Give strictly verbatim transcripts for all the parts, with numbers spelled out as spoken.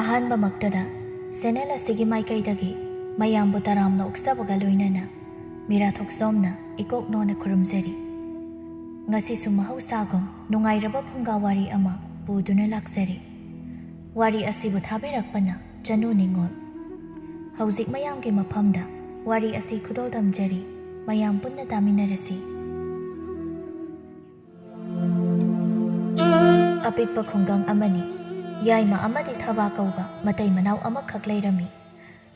ꯑꯍꯥꯟꯕꯃꯛꯇꯗ channel ꯑꯁꯤꯒꯤ ꯃꯥꯏꯀꯩꯗꯒꯤ ꯃꯌꯥꯝꯕꯨ ꯇꯔꯥꯝꯅ ꯑꯣꯛꯆꯕꯒ ꯂꯣꯏꯅꯅ ꯃꯤꯔꯥ ꯊꯣꯛꯆꯣꯝꯅ ꯏꯀꯣꯛ ꯅꯣꯟꯅ ꯈꯨꯔꯨꯝꯖꯔꯤ꯫ ꯉꯁꯤꯁꯨ ꯃꯍꯧꯁꯥꯒꯨꯝ ꯅꯨꯡꯉꯥꯏꯔꯕ ꯐꯨꯡꯒꯥ ꯋꯥꯔꯤ ꯑꯃ ꯄꯨꯗꯨꯅ ꯂꯥꯛꯆꯔꯤ꯫ ꯋꯥꯔꯤ ꯑꯁꯤꯕꯨ ꯊꯥꯕꯤꯔꯛꯄꯅ ꯆꯅꯨ ꯅꯤꯉꯣꯜ꯫ ꯍꯧꯖꯤꯛ ꯃꯌꯥꯝꯒꯤ ꯃꯐꯝꯗ ꯋꯥꯔꯤ ꯑꯁꯤ ꯈꯨꯗꯣꯜ ꯇꯝꯖꯔꯤ, ꯃꯌꯥꯝ ꯄꯨꯟꯅ ꯇꯥꯃꯤꯟꯅꯔꯁꯤ꯫ ꯑꯄꯤꯛꯄ ꯈꯨꯡꯒꯪ ꯑꯃꯅꯤ꯫ ꯌꯥꯏꯃ ꯑꯃꯗꯤ ꯊꯕꯥ ꯀꯧꯕ ꯃꯇꯩ ꯃꯅꯥꯎ ꯑꯃꯈꯛ ꯂꯩꯔꯝꯃꯤ꯫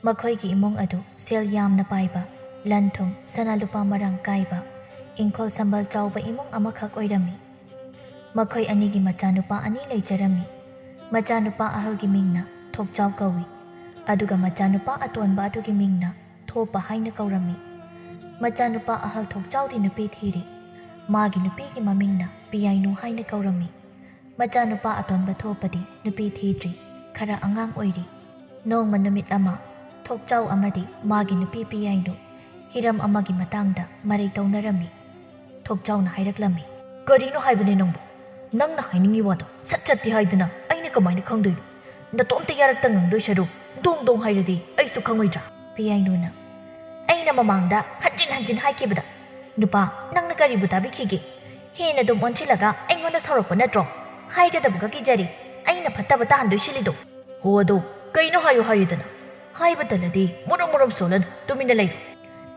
ꯃꯈꯣꯏꯒꯤ ꯏꯃꯨꯡ ꯑꯗꯨ ꯁꯦꯜ ꯌꯥꯝꯅ ꯄꯥꯏꯕ, ꯂꯟ ꯊꯨꯝ, ꯁꯅꯥ ꯂꯨꯄꯥ ꯃꯔꯥꯡ ꯀꯥꯏꯕ, ꯏꯪꯈꯣꯜ ꯁꯝꯕꯜ ꯆꯥꯎꯕ ꯏꯃꯨꯡ ꯑꯃꯈꯛ ꯑꯣꯏꯔꯝꯃꯤ꯫ ꯃꯈꯣꯏ ꯑꯅꯤꯒꯤ ꯃꯆꯥꯅꯨꯄꯥ ꯑꯅꯤ ꯂꯩꯖꯔꯝꯃꯤ꯫ ꯃꯆꯥꯅꯨꯄꯥ ꯑꯍꯜꯒꯤ ꯃꯤꯡꯅ ꯊꯣꯛꯆꯥꯎ ꯀꯧꯏ, ꯑꯗꯨꯒ ꯃꯆꯥꯅꯨꯄꯥ ꯑꯇꯣꯟꯕ ꯑꯗꯨꯒꯤ ꯃꯤꯡꯅ ꯊꯣꯞꯄ ꯍꯥꯏꯅ ꯀꯧꯔꯝꯃꯤ꯫ ꯃꯆꯥꯅꯨꯄꯥ ꯑꯍꯜ ꯊꯣꯛꯆꯥꯎꯗꯤ ꯅꯨꯄꯤ ꯊꯤꯔꯦ꯫ ꯃꯥꯒꯤ ꯅꯨꯄꯤꯒꯤ ꯃꯃꯤꯡꯅ ꯄꯤꯌꯥꯏꯅꯨ ꯍꯥꯏꯅ ꯀꯧꯔꯝꯃꯤ꯫ ꯃꯆꯥꯅꯨꯄꯥ ꯑꯇꯣꯟꯕ ꯊꯣꯞꯄꯗꯤ ꯅꯨꯄꯤ ꯊꯤꯗ꯭ꯔꯤ, ꯈꯔ ꯑꯉꯥꯡ ꯑꯣꯏꯔꯤ꯫ ꯅꯣꯡꯃ ꯅꯨꯃꯤꯠ ꯑꯃ ꯊꯣꯛꯆꯥꯎ ꯑꯃꯗꯤ ꯃꯥꯒꯤ ꯅꯨꯄꯤ ꯄꯤꯌꯥꯏꯅꯨ ꯍꯤꯔꯝ ꯑꯃꯒꯤ ꯃꯇꯥꯡꯗ ꯃꯔꯩ ꯇꯧꯅꯔꯝꯃꯤ꯫ ꯊꯣꯛꯆꯥꯎꯅ ꯍꯥꯏꯔꯛꯂꯝꯃꯤ, "ꯀꯔꯤꯅꯣ ꯍꯥꯏꯕꯅꯦ ꯅꯪꯕꯨ? ꯅꯪꯅ ꯍꯥꯏꯅꯤꯡꯉꯤ ꯋꯥꯗꯣ ꯁꯠ ꯁꯠꯇꯤ ꯍꯥꯏꯗꯅ ꯑꯩꯅ ꯀꯃꯥꯏꯅ ꯈꯪꯗꯣꯏꯅꯣ? ꯅꯇꯣꯝꯇ ꯌꯥꯔꯛꯇ ꯉꯥꯡꯗꯣꯏ ꯁꯔꯨꯛ ꯗꯣꯡ ꯗꯣꯡ ꯍꯥꯏꯔꯗꯤ ꯑꯩꯁꯨ ꯈꯪꯉꯣꯏꯗ꯭ꯔꯥ?" ꯄꯤꯌꯥꯏꯅꯨꯅ, "ꯑꯩꯅ ꯃꯃꯥꯡꯗ ꯍꯟꯖꯤꯟ ꯍꯟꯖꯤꯟ ꯍꯥꯏꯈꯤꯕꯗ, ꯅꯨꯄꯥ, ꯅꯪꯅ ꯀꯔꯤꯕꯨ ꯇꯥꯕꯤꯈꯤꯒꯦ? ꯍꯦꯟꯅ ꯑꯗꯨꯝ ꯑꯣꯟꯁꯤꯜꯂꯒ ꯑꯩꯉꯣꯟꯗ ꯁꯥꯎꯔꯛꯄ ꯅꯠꯇ꯭ꯔꯣ? ꯍꯥꯏꯒꯗꯕꯒ ꯀꯤꯖꯔꯤ, ꯑꯩꯅ ꯐꯠꯇꯕ ꯇꯥꯍꯟꯗꯣꯏ ꯁꯤꯜꯂꯤꯗꯣ?" "ꯍꯣ ꯑꯗꯣ, ꯀꯩꯅꯣ ꯍꯥꯏꯌꯨ ꯍꯥꯏꯔꯤꯗꯅ? ꯍꯥꯏꯕ ꯇꯜꯂꯗꯤ ꯃꯨꯔꯨꯝ ꯃꯨꯔꯨꯝ ꯁꯣꯜꯂꯅꯨ, ꯇꯨꯃꯤꯟꯅ ꯂꯩꯔꯣ꯫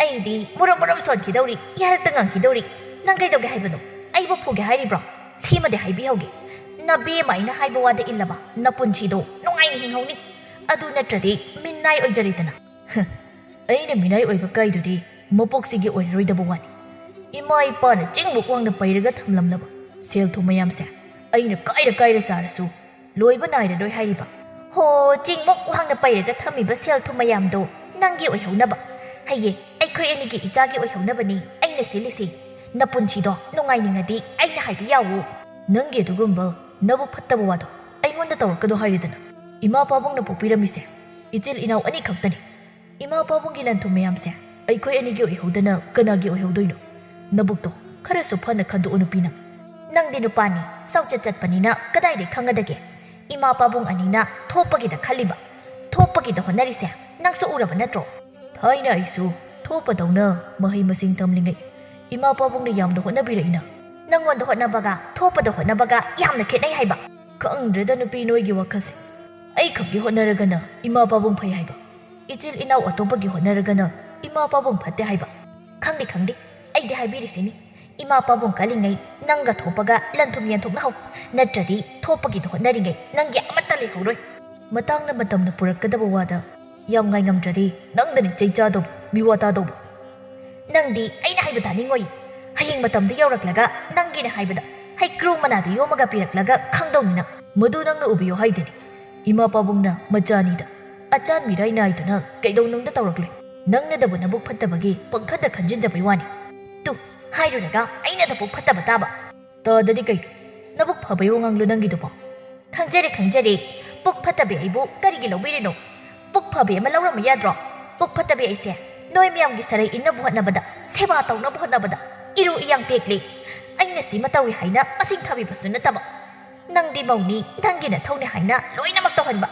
ꯑꯩꯗꯤ ꯃꯨꯔꯨꯝ ꯃꯨꯔꯨꯝ ꯁꯣꯟꯈꯤꯗꯧꯔꯤ, ꯌꯥꯔꯛꯇ ꯉꯥꯡꯈꯤꯗꯧꯔꯤ꯫ ꯅꯪ ꯀꯩꯗꯧꯒꯦ ꯍꯥꯏꯕꯅꯣ? ꯑꯩꯕꯨ ꯐꯨꯒꯦ ꯍꯥꯏꯔꯤꯕ꯭ꯔꯣ? ꯁꯤꯃꯗꯤ ꯍꯥꯏꯕꯤꯍꯧꯒꯦ, ꯅꯕꯦꯝꯃ ꯑꯩꯅ ꯍꯥꯏꯕ ꯋꯥꯗ ꯏꯜꯂꯕ ꯅꯄꯨꯟꯁꯤꯗꯣ ꯅꯨꯡꯉꯥꯏꯅ ꯍꯤꯡꯍꯧꯅꯤ꯫ ꯑꯗꯨ ꯅꯠꯇ꯭ꯔꯗꯤ ꯃꯤꯅꯥꯏ ꯑꯣꯏꯖꯔꯦꯗꯅ꯫" "ꯍ, ꯑꯩꯅ ꯃꯤꯅꯥꯏ ꯑꯣꯏꯕ ꯀꯥꯏꯗꯨꯗꯤ ꯃꯄꯣꯛꯁꯤꯒꯤ ꯑꯣꯏꯔꯔꯣꯏꯗꯕ ꯋꯥꯅꯤ꯫ ꯏꯃꯥ ꯏꯄꯥꯅ ꯆꯤꯡꯃꯨꯛ ꯋꯥꯡꯅ ꯄꯩꯔꯒ ꯊꯝꯂꯝꯂꯕ ꯁꯦꯜ ꯊꯨꯝ ꯃꯌꯥꯝꯁꯦ ꯑꯩꯅ ꯀꯥꯏꯔ ꯀꯥꯏꯔ ꯆꯥꯔꯁꯨ ꯂꯣꯏꯕ ꯅꯥꯏꯔꯔꯣꯏ ꯍꯥꯏꯔꯤꯕ꯫" "ꯍꯣ, ꯆꯤꯡꯃꯨꯛ ꯋꯥꯡꯅ ꯄꯩꯔꯒ ꯊꯝꯃꯤꯕ ꯁꯦꯜ ꯊꯨꯝ ꯃꯌꯥꯝꯗꯣ ꯅꯪꯒꯤ ꯑꯣꯏꯍꯧꯅꯕ, ꯍꯌꯦꯡ ꯑꯩꯈꯣꯏ ꯑꯅꯤꯒꯤ ꯏꯆꯥꯒꯤ ꯑꯣꯏꯍꯧꯅꯕꯅꯤ ꯑꯩꯅ ꯁꯤꯜꯂꯤꯁꯤ꯫ ꯅꯄꯨꯟꯁꯤꯗꯣ ꯅꯨꯡꯉꯥꯏꯅꯤꯡꯉꯗꯤ ꯑꯩꯅ ꯍꯥꯏꯕ ꯌꯥꯋꯣ꯫" "ꯅꯪꯒꯤ ꯑꯗꯨꯒꯨꯝꯕ ꯅꯕꯨꯛ ꯐꯠꯇꯕ ꯋꯥꯗꯣ ꯑꯩꯉꯣꯟꯗ ꯇꯧꯔꯛꯀꯅꯨ ꯍꯥꯏꯔꯤꯗꯅ꯫ ꯏꯃꯥ ꯄꯥꯕꯨꯡꯅ ꯄꯣꯛꯄꯤꯔꯝꯃꯤꯁꯦ ꯏꯆꯤꯜ ꯏꯅꯥꯎ ꯑꯅꯤ ꯈꯛꯇꯅꯤ꯫ ꯏꯃꯥ ꯄꯥꯕꯨꯡꯒꯤ ꯂꯟ ꯊꯨꯝ ꯃꯌꯥꯝꯁꯦ ꯑꯩꯈꯣꯏ ꯑꯅꯤꯒꯤ ꯑꯣꯏꯍꯧꯗꯅ ꯀꯅꯥꯒꯤ ꯑꯣꯏꯍꯧꯗꯣꯏꯅꯣ? ꯅꯕꯨꯛꯇꯣ ꯈꯔꯁꯨ ꯐꯅ ꯈꯟꯗꯣꯛꯑꯣ ꯅꯨꯄꯤ ꯅꯪ꯫" "ꯅꯪꯗꯤ ꯅꯨꯄꯥꯅꯤ, ꯆꯥꯎꯆꯠ ꯆꯠꯄꯅꯤꯅ ꯀꯗꯥꯏꯗꯩ ꯈꯪꯒꯗꯒꯦ? ꯏꯃꯥ ꯄꯥꯕꯨꯡ ꯑꯅꯤꯅ ꯊꯣꯛꯄꯒꯤꯗ ꯈꯜꯂꯤꯕ, ꯊꯣꯛꯄꯒꯤꯗ ꯍꯣꯠꯅꯔꯤꯁꯦ ꯅꯪꯁꯨ ꯎꯔꯕ ꯅꯠꯇ꯭ꯔꯣ? ꯊꯥꯏꯅ ꯑꯩꯁꯨ ꯊꯣꯛꯄꯗꯧꯅ ꯃꯍꯩ ꯃꯁꯤꯡ ꯇꯝꯂꯤꯉꯩ ꯏꯃꯥ ꯄꯥꯕꯨꯡꯅ ꯌꯥꯝꯅ ꯍꯣꯠꯅꯕꯤꯔꯛꯏꯅ꯫ ꯅꯪꯉꯣꯟꯗ ꯍꯣꯠꯅꯕꯒ ꯊꯣꯛꯄꯗ ꯍꯣꯠꯅꯕꯒ ꯌꯥꯝꯅ ꯈꯦꯠꯅꯩ ꯍꯥꯏꯕ꯫ ꯈꯪꯗ꯭ꯔꯦꯗ ꯅꯨꯄꯤ ꯅꯣꯏꯒꯤ ꯋꯥꯈꯜꯁꯦ꯫ ꯑꯩ ꯈꯛꯀꯤ ꯍꯣꯠꯅꯔꯒꯅ ꯏꯃꯥ ꯄꯥꯕꯨꯡ ꯐꯩ ꯍꯥꯏꯕ, ꯏꯆꯤꯜ ꯏꯅꯥꯎ ꯑꯇꯣꯞꯄꯒꯤ ꯍꯣꯠꯅꯔꯒꯅ ꯏꯃꯥ ꯄꯥꯕꯨꯡ ꯐꯠꯇꯦ ꯍꯥꯏꯕ꯫ ꯈꯪꯗꯦ ꯈꯪꯗꯦ, ꯑꯩꯗꯤ ꯍꯥꯏꯕꯤꯔꯤꯁꯤꯅꯤ, ꯏꯃꯥ ꯄꯥꯕꯨꯡ ꯀꯜꯂꯤꯉꯩ ꯅꯪꯒ ꯊꯣꯛꯄꯒ ꯂꯟ ꯊꯨꯝ ꯌꯦꯟꯊꯣꯛꯅꯍꯧ, ꯅꯠꯇ꯭ꯔꯗꯤ ꯊꯣꯛꯄꯒꯤꯗ ꯍꯣꯠꯅꯔꯤꯉꯩ ꯅꯪꯒꯤ ꯑꯃꯠꯇ ꯂꯩꯍꯧꯔꯣꯏ꯫ ꯃꯇꯥꯡꯅ ꯃꯇꯝꯅ ꯄꯨꯔꯛꯀꯗꯕ ꯋꯥꯗ ꯌꯥꯝ ꯉꯥꯏꯉꯝꯗ꯭ꯔꯗꯤ ꯅꯪꯗꯅꯤ ꯆꯩ ꯆꯥꯗꯧꯕ, ꯃꯤꯋꯥ ꯇꯥꯗꯧꯕ꯫ ꯅꯪꯗꯤ ꯑꯩꯅ ꯍꯥꯏꯕ ꯇꯥꯅꯤꯡꯉꯣꯏ꯫ ꯍꯌꯦꯡ ꯃꯇꯝꯗꯨ ꯌꯧꯔꯛꯂꯒ ꯅꯪꯒꯤꯅ ꯍꯥꯏꯕꯗ ꯍꯩꯀ꯭ꯔꯨ ꯃꯅꯥꯗ ꯌꯣꯝꯃꯒ ꯄꯤꯔꯛꯂꯒ ꯈꯪꯗꯧꯅꯤ ꯅꯪ꯫ ꯃꯗꯨ ꯅꯪꯅ ꯎꯕꯤꯌꯣ ꯍꯥꯏꯗꯨꯅꯤ꯫ ꯏꯃꯥ ꯄꯥꯕꯨꯡꯅ ꯃꯆꯥꯅꯤꯗ ꯑꯆꯥꯟ ꯃꯤꯔꯥꯏ ꯅꯥꯏꯗꯨꯅ ꯀꯩꯗꯧꯅꯨꯡꯗ ꯇꯧꯔꯛꯂꯣꯏ꯫ ꯅꯪꯅꯗꯕꯨ ꯅꯕꯨꯛ ꯐꯠꯇꯕꯒꯤ ꯄꯪꯈꯟꯗ ꯈꯟꯖꯤꯟꯖꯕꯩ ꯋꯥꯅꯤ꯫ ꯇꯨ, ꯍꯥꯏꯔꯨꯔꯒ ꯑꯩꯅꯗꯕꯨ ꯐꯠꯇꯕ ꯇꯥꯕ꯫ ꯇꯥꯗꯗꯤ ꯀꯩꯅꯣ? ꯅꯕꯨꯛ ꯐꯕꯩ ꯋꯥꯉꯥꯡꯂꯣ ꯅꯪꯒꯤꯗꯨꯕꯣ? ꯈꯪꯖꯔꯦ, ꯈꯪꯖꯔꯦ꯫ ꯄꯨꯛ ꯐꯠꯇꯕꯤ ꯑꯩꯕꯨ ꯀꯔꯤꯒꯤ ꯂꯧꯕꯤꯔꯤꯅꯣ? ꯄꯨꯛ ꯐꯕꯤ ꯑꯃ ꯂꯧꯔꯝꯕ ꯌꯥꯗ꯭ꯔꯣ? ꯄꯨꯛ ꯐꯠꯇꯕꯤ ꯑꯩꯁꯦ ꯅꯣꯏ ꯃꯌꯥꯝꯒꯤ ꯁꯔꯩ ꯏꯟꯅꯕ ꯍꯣꯠꯅꯕꯗ, ꯁꯦꯕꯥ ꯇꯧꯅꯕ ꯍꯣꯠꯅꯕꯗ ꯏꯔꯨ ꯏꯌꯥꯡ ꯇꯦꯛꯂꯤ꯫ ꯑꯩꯅ ꯁꯤꯃ ꯇꯧꯏ ꯍꯥꯏꯅ ꯃꯁꯤꯡ ꯊꯥꯕꯤꯕꯁꯨ ꯅꯠꯇꯕ꯫ ꯅꯪꯗꯤ ꯃꯧꯅꯤ, ꯅꯪꯒꯤ ꯅꯊꯧꯅꯤ ꯍꯥꯏꯅ ꯂꯣꯏꯅꯃꯛ ꯇꯧꯍꯟꯕ꯫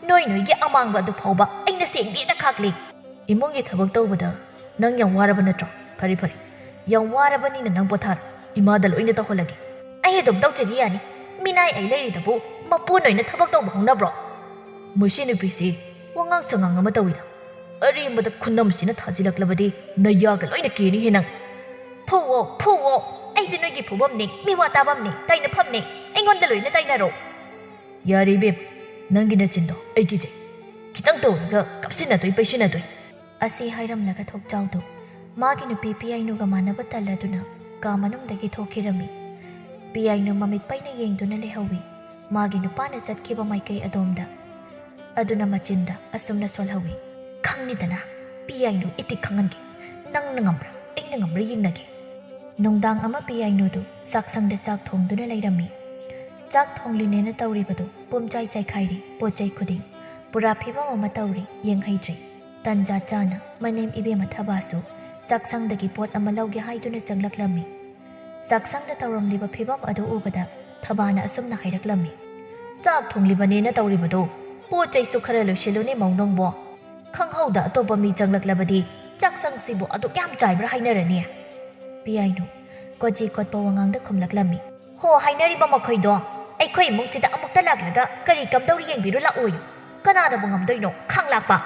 ꯅꯣꯏ ꯅꯣꯏꯒꯤ ꯑꯃꯥꯡꯕ ꯑꯗꯨ ꯐꯥꯎꯕ ꯑꯩꯅ ꯁꯦꯡꯗꯦꯅ ꯈꯥꯛꯂꯤ꯫ ꯏꯃꯨꯡꯒꯤ ꯊꯕꯛ ꯇꯧꯕꯗ ꯅꯪ ꯌꯥꯝ ꯋꯥꯔꯕ ꯅꯠꯇ꯭ꯔꯣ? ꯐꯔꯦ, ꯐꯔꯦ, ꯌꯥꯝ ꯋꯥꯔꯕꯅꯤꯅ ꯅꯪ ꯄꯣꯊꯥꯔꯣ꯫ ꯏꯃꯥꯗ ꯂꯣꯏꯅ ꯇꯧꯍꯜꯂꯒꯦ꯫ ꯑꯩ ꯑꯗꯨꯝ ꯇꯧꯖꯅꯤ, ꯌꯥꯅꯤ꯫ ꯃꯤꯅꯥꯏ ꯑꯩ ꯂꯩꯔꯤꯗꯕꯨ ꯃꯄꯨ ꯅꯣꯏꯅ ꯊꯕꯛ ꯇꯧꯕ ꯍꯧꯅꯕ꯭ꯔꯣ? ꯃꯁꯤ ꯅꯨꯄꯤꯁꯤ ꯋꯥꯉꯥꯡ ꯁꯉꯥꯡ ꯑꯃ ꯇꯧꯏꯗ꯫ ꯑꯔꯦꯝꯕꯗ ꯈꯨꯅꯝꯁꯤꯅ ꯊꯥꯖꯤꯜꯂꯛꯂꯕꯗꯤ ꯅꯌꯥꯒ ꯂꯣꯏꯅ ꯀꯦꯅꯤꯍꯦ ꯅꯪ꯫ ꯐꯨꯑꯣ, ꯐꯨꯑꯣ꯫ ꯑꯩꯗꯤ ꯅꯣꯏꯒꯤ ꯐꯨꯐꯝꯅꯦ, ꯃꯤꯋꯥ ꯇꯥꯐꯝꯅꯦ, ꯇꯥꯏꯅꯐꯝꯅꯦ꯫ ꯑꯩꯉꯣꯟꯗ ꯂꯣꯏꯅ ꯇꯥꯏꯅꯔꯣ꯫ ꯌꯥꯔꯦ ꯏꯕꯦꯝ, ꯅꯪꯒꯤ ꯅꯆꯤꯟꯗꯣ ꯑꯩ ꯀꯤꯖꯩ꯫ ꯈꯤꯇꯪ ꯇꯧꯔꯒ ꯀꯞꯁꯤꯟꯅꯗꯣꯏ ꯄꯩꯁꯤꯟꯅꯗꯣꯏ꯫ ꯑꯁꯤ ꯍꯥꯏꯔꯝꯂꯒ ꯊꯣꯛꯆꯥꯎꯗꯨ ꯃꯥꯒꯤ ꯅꯨꯄꯤ ꯄꯤꯌꯥꯏꯅꯨꯒ ꯃꯥꯟꯅꯕ ꯇꯜꯂꯗꯨꯅ ꯀꯥ ꯃꯅꯨꯡꯗꯒꯤ ꯊꯣꯛꯈꯤꯔꯝꯃꯤ꯫ ꯄꯤꯌꯥꯏꯅꯨ ꯃꯃꯤꯠ ꯄꯩꯅ ꯌꯦꯡꯗꯨꯅ ꯂꯩꯍꯧꯏ꯫ ꯃꯥꯒꯤ ꯅꯨꯄꯥꯅ ꯆꯠꯈꯤꯕ ꯃꯥꯏꯀꯩ ꯑꯗꯣꯝꯗ꯫ ꯑꯗꯨꯅ ꯃꯆꯤꯟꯗ ꯑꯁꯨꯝꯅ ꯁꯣꯜꯍꯧꯏ, "ꯈꯪꯅꯤꯗꯅ, ꯄꯤꯌꯥꯏꯅꯨ ꯏꯇꯤꯛ ꯈꯪꯍꯟꯒꯦ꯫ ꯅꯪꯅ ꯉꯝꯕ꯭ꯔꯥ, ꯑꯩꯅ ꯉꯝꯕ꯭ꯔꯥ ꯌꯦꯡꯅꯒꯦ"꯫ ꯅꯨꯡꯗꯥꯡ ꯑꯃ ꯄꯤꯌꯥꯏꯅꯨꯗꯨ ꯆꯥꯛꯁꯪꯗ ꯆꯥꯛ ꯊꯣꯡꯗꯨꯅ ꯂꯩꯔꯝꯃꯤ꯫ ꯆꯥꯛ ꯊꯣꯡꯂꯤꯅꯦꯅ ꯇꯧꯔꯤꯕꯗꯨ ꯄꯨꯝꯆꯥꯏ ꯆꯥꯏꯈꯥꯏꯔꯤ, ꯄꯣꯠ ꯆꯩ ꯈꯨꯗꯤꯡ꯫ ꯄꯨꯔꯥ ꯐꯤꯕꯝ ꯑꯃ ꯇꯧꯔꯤ, ꯌꯦꯡꯍꯩꯗ꯭ꯔꯦ꯫ ꯇꯟꯖꯥ ꯆꯥꯅ ꯃꯅꯦꯝ ꯏꯕꯦꯝꯃ ꯊꯕꯥꯁꯨ ꯆꯥꯛꯁꯪꯗꯒꯤ ꯄꯣꯠ ꯑꯃ ꯂꯧꯒꯦ ꯍꯥꯏꯗꯨꯅ ꯆꯪꯂꯛꯂꯝꯃꯤ꯫ ꯆꯥꯛꯁꯪꯗ ꯇꯧꯔꯝꯂꯤꯕ ꯐꯤꯕꯝ ꯑꯗꯨ ꯎꯕꯗ ꯊꯕꯥꯅ ꯑꯁꯨꯝꯅ ꯍꯥꯏꯔꯛꯂꯝꯃꯤ, ꯆꯥꯛ ꯊꯣꯡꯂꯤꯕꯅꯦꯅ ꯇꯧꯔꯤꯕꯗꯣ, ꯄꯣꯠ ꯆꯩꯁꯨ ꯈꯔ ꯂꯣꯏꯁꯤꯜꯂꯨꯅꯦ ꯃꯧ ꯅꯪꯕꯣ꯫ ꯈꯪꯍꯧꯗ ꯑꯇꯣꯞꯄ ꯃꯤ ꯆꯪꯂꯛꯂꯕꯗꯤ ꯆꯥꯛꯁꯪꯁꯤꯕꯨ ꯑꯗꯨꯛ ꯌꯥꯝ ꯆꯥꯏꯕ꯭ꯔꯥ ꯍꯥꯏꯅꯔꯅꯤ꯫ ꯄꯤꯌꯥꯏꯅꯨ ꯀꯣꯆꯤ ꯀꯣꯠꯄ ꯋꯥꯉꯥꯡꯗ ꯈꯨꯝꯂꯛꯂꯝꯃꯤ꯫ ꯍꯣ, ꯍꯥꯏꯅꯔꯤꯕ ꯃꯈꯣꯏꯗꯣ ꯑꯩꯈꯣꯏ ꯏꯃꯨꯡꯁꯤꯗ ꯑꯃꯨꯛꯇ ꯂꯥꯛꯂꯒ ꯀꯔꯤ ꯀꯝꯗꯧꯔꯤ ꯌꯦꯡꯕꯤꯔꯨ ꯂꯥꯛꯑꯣꯌꯨ꯫ ꯀꯅꯥꯅꯕꯨ ꯉꯝꯗꯣꯏꯅꯣ ꯈꯥꯡ ꯂꯥꯛꯄ?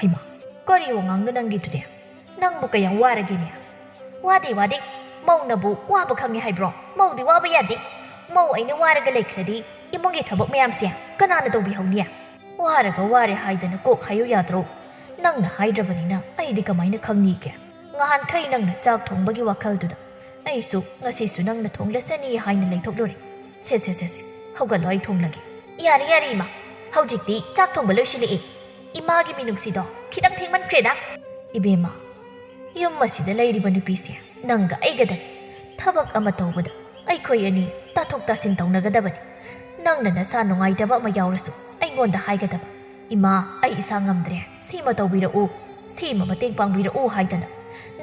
ꯍꯩꯃꯥ, ꯀꯔꯤ ꯋꯥꯉꯥꯡꯅꯣ ꯅꯪꯒꯤꯗꯨꯗꯤ? ꯅꯪꯕꯨ ꯀꯌꯥꯝ ꯋꯥꯔꯒꯦꯅꯦ? ꯋꯥꯗꯦ, ꯋꯥꯗꯦ꯫ ꯃꯧꯅꯕꯨ ꯋꯥꯕ ꯈꯪꯉꯦ ꯍꯥꯏꯕ꯭ꯔꯣ? ꯃꯧꯗꯤ ꯋꯥꯕ ꯌꯥꯗꯦ꯫ ꯃꯧ ꯑꯩꯅ ꯋꯥꯔꯒ ꯂꯩꯈ꯭ꯔꯗꯤ ꯏꯃꯨꯡꯒꯤ ꯊꯕꯛ ꯃꯌꯥꯝꯁꯦ ꯀꯅꯥꯅ ꯇꯧꯕꯤꯍꯧꯅꯤ? ꯋꯥꯔꯒ ꯋꯥꯔꯦ ꯍꯥꯏꯗꯅ ꯀꯣꯛ ꯍꯥꯏꯌꯨ ꯌꯥꯗ꯭ꯔꯣ? ꯅꯪꯅ ꯍꯥꯏꯗ꯭ꯔꯕꯅꯤꯅ ꯑꯩꯗꯤ ꯀꯃꯥꯏꯅ ꯈꯪꯅꯤꯒꯦ? ꯉꯍꯥꯟꯈꯩ ꯅꯪꯅ ꯆꯥꯛ ꯊꯣꯡꯕꯒꯤ ꯋꯥꯈꯜꯗꯨꯗ ꯑꯩꯁꯨ ꯉꯁꯤꯁꯨ ꯅꯪꯅ ꯊꯣꯡꯂꯁꯅꯤ ꯍꯥꯏꯅ ꯂꯩꯊꯣꯛꯂꯨꯔꯦ꯫ ꯁꯦ, ꯁꯦ, ꯁꯦ, ꯁꯦ, ꯍꯧꯒꯠꯂꯣ, ꯑꯩ ꯊꯣꯡꯂꯒꯦ꯫ ꯌꯥꯔꯦ, ꯌꯥꯔꯦ, ꯏꯃꯥ꯫ ꯍꯧꯖꯤꯛꯇꯤ ꯆꯥꯛ ꯊꯣꯡꯕ ꯂꯣꯏꯁꯤꯜꯂꯛꯑꯦ꯫ ꯏꯃꯥꯒꯤ ꯃꯤꯅꯨꯡꯁꯤꯗꯣ ꯈꯤꯇꯪ ꯊꯦꯡꯃꯟꯈ꯭ꯔꯦꯗ꯫ ꯏꯕꯦꯝꯃ, ꯌꯨꯝ ꯑꯁꯤꯗ ꯂꯩꯔꯤꯕ ꯅꯨꯄꯤꯁꯦ ꯅꯪꯒ ꯑꯩꯒꯗꯅꯤ꯫ ꯊꯕꯛ ꯑꯃ ꯇꯧꯕꯗ ꯑꯩꯈꯣꯏ ꯑꯅꯤ ꯇꯥꯊꯣꯛ ꯇꯥꯁꯤꯟ ꯇꯧꯅꯒꯗꯕꯅꯤ꯫ ꯅꯪꯅ ꯅꯁꯥ ꯅꯨꯡꯉꯥꯏꯇꯕ ꯑꯃ ꯌꯥꯎꯔꯁꯨ ꯑꯩꯉꯣꯟꯗ ꯍꯥꯏꯒꯗꯕ꯫ "ꯏꯃꯥ, ꯑꯩ ꯏꯁꯥ ꯉꯝꯗ꯭ꯔꯦ, ꯁꯤꯃ ꯇꯧꯕꯤꯔꯛꯎ, ꯁꯤꯃ ꯃꯇꯦꯡ ꯄꯥꯡꯕꯤꯔꯛꯎ" ꯍꯥꯏꯗꯅ꯫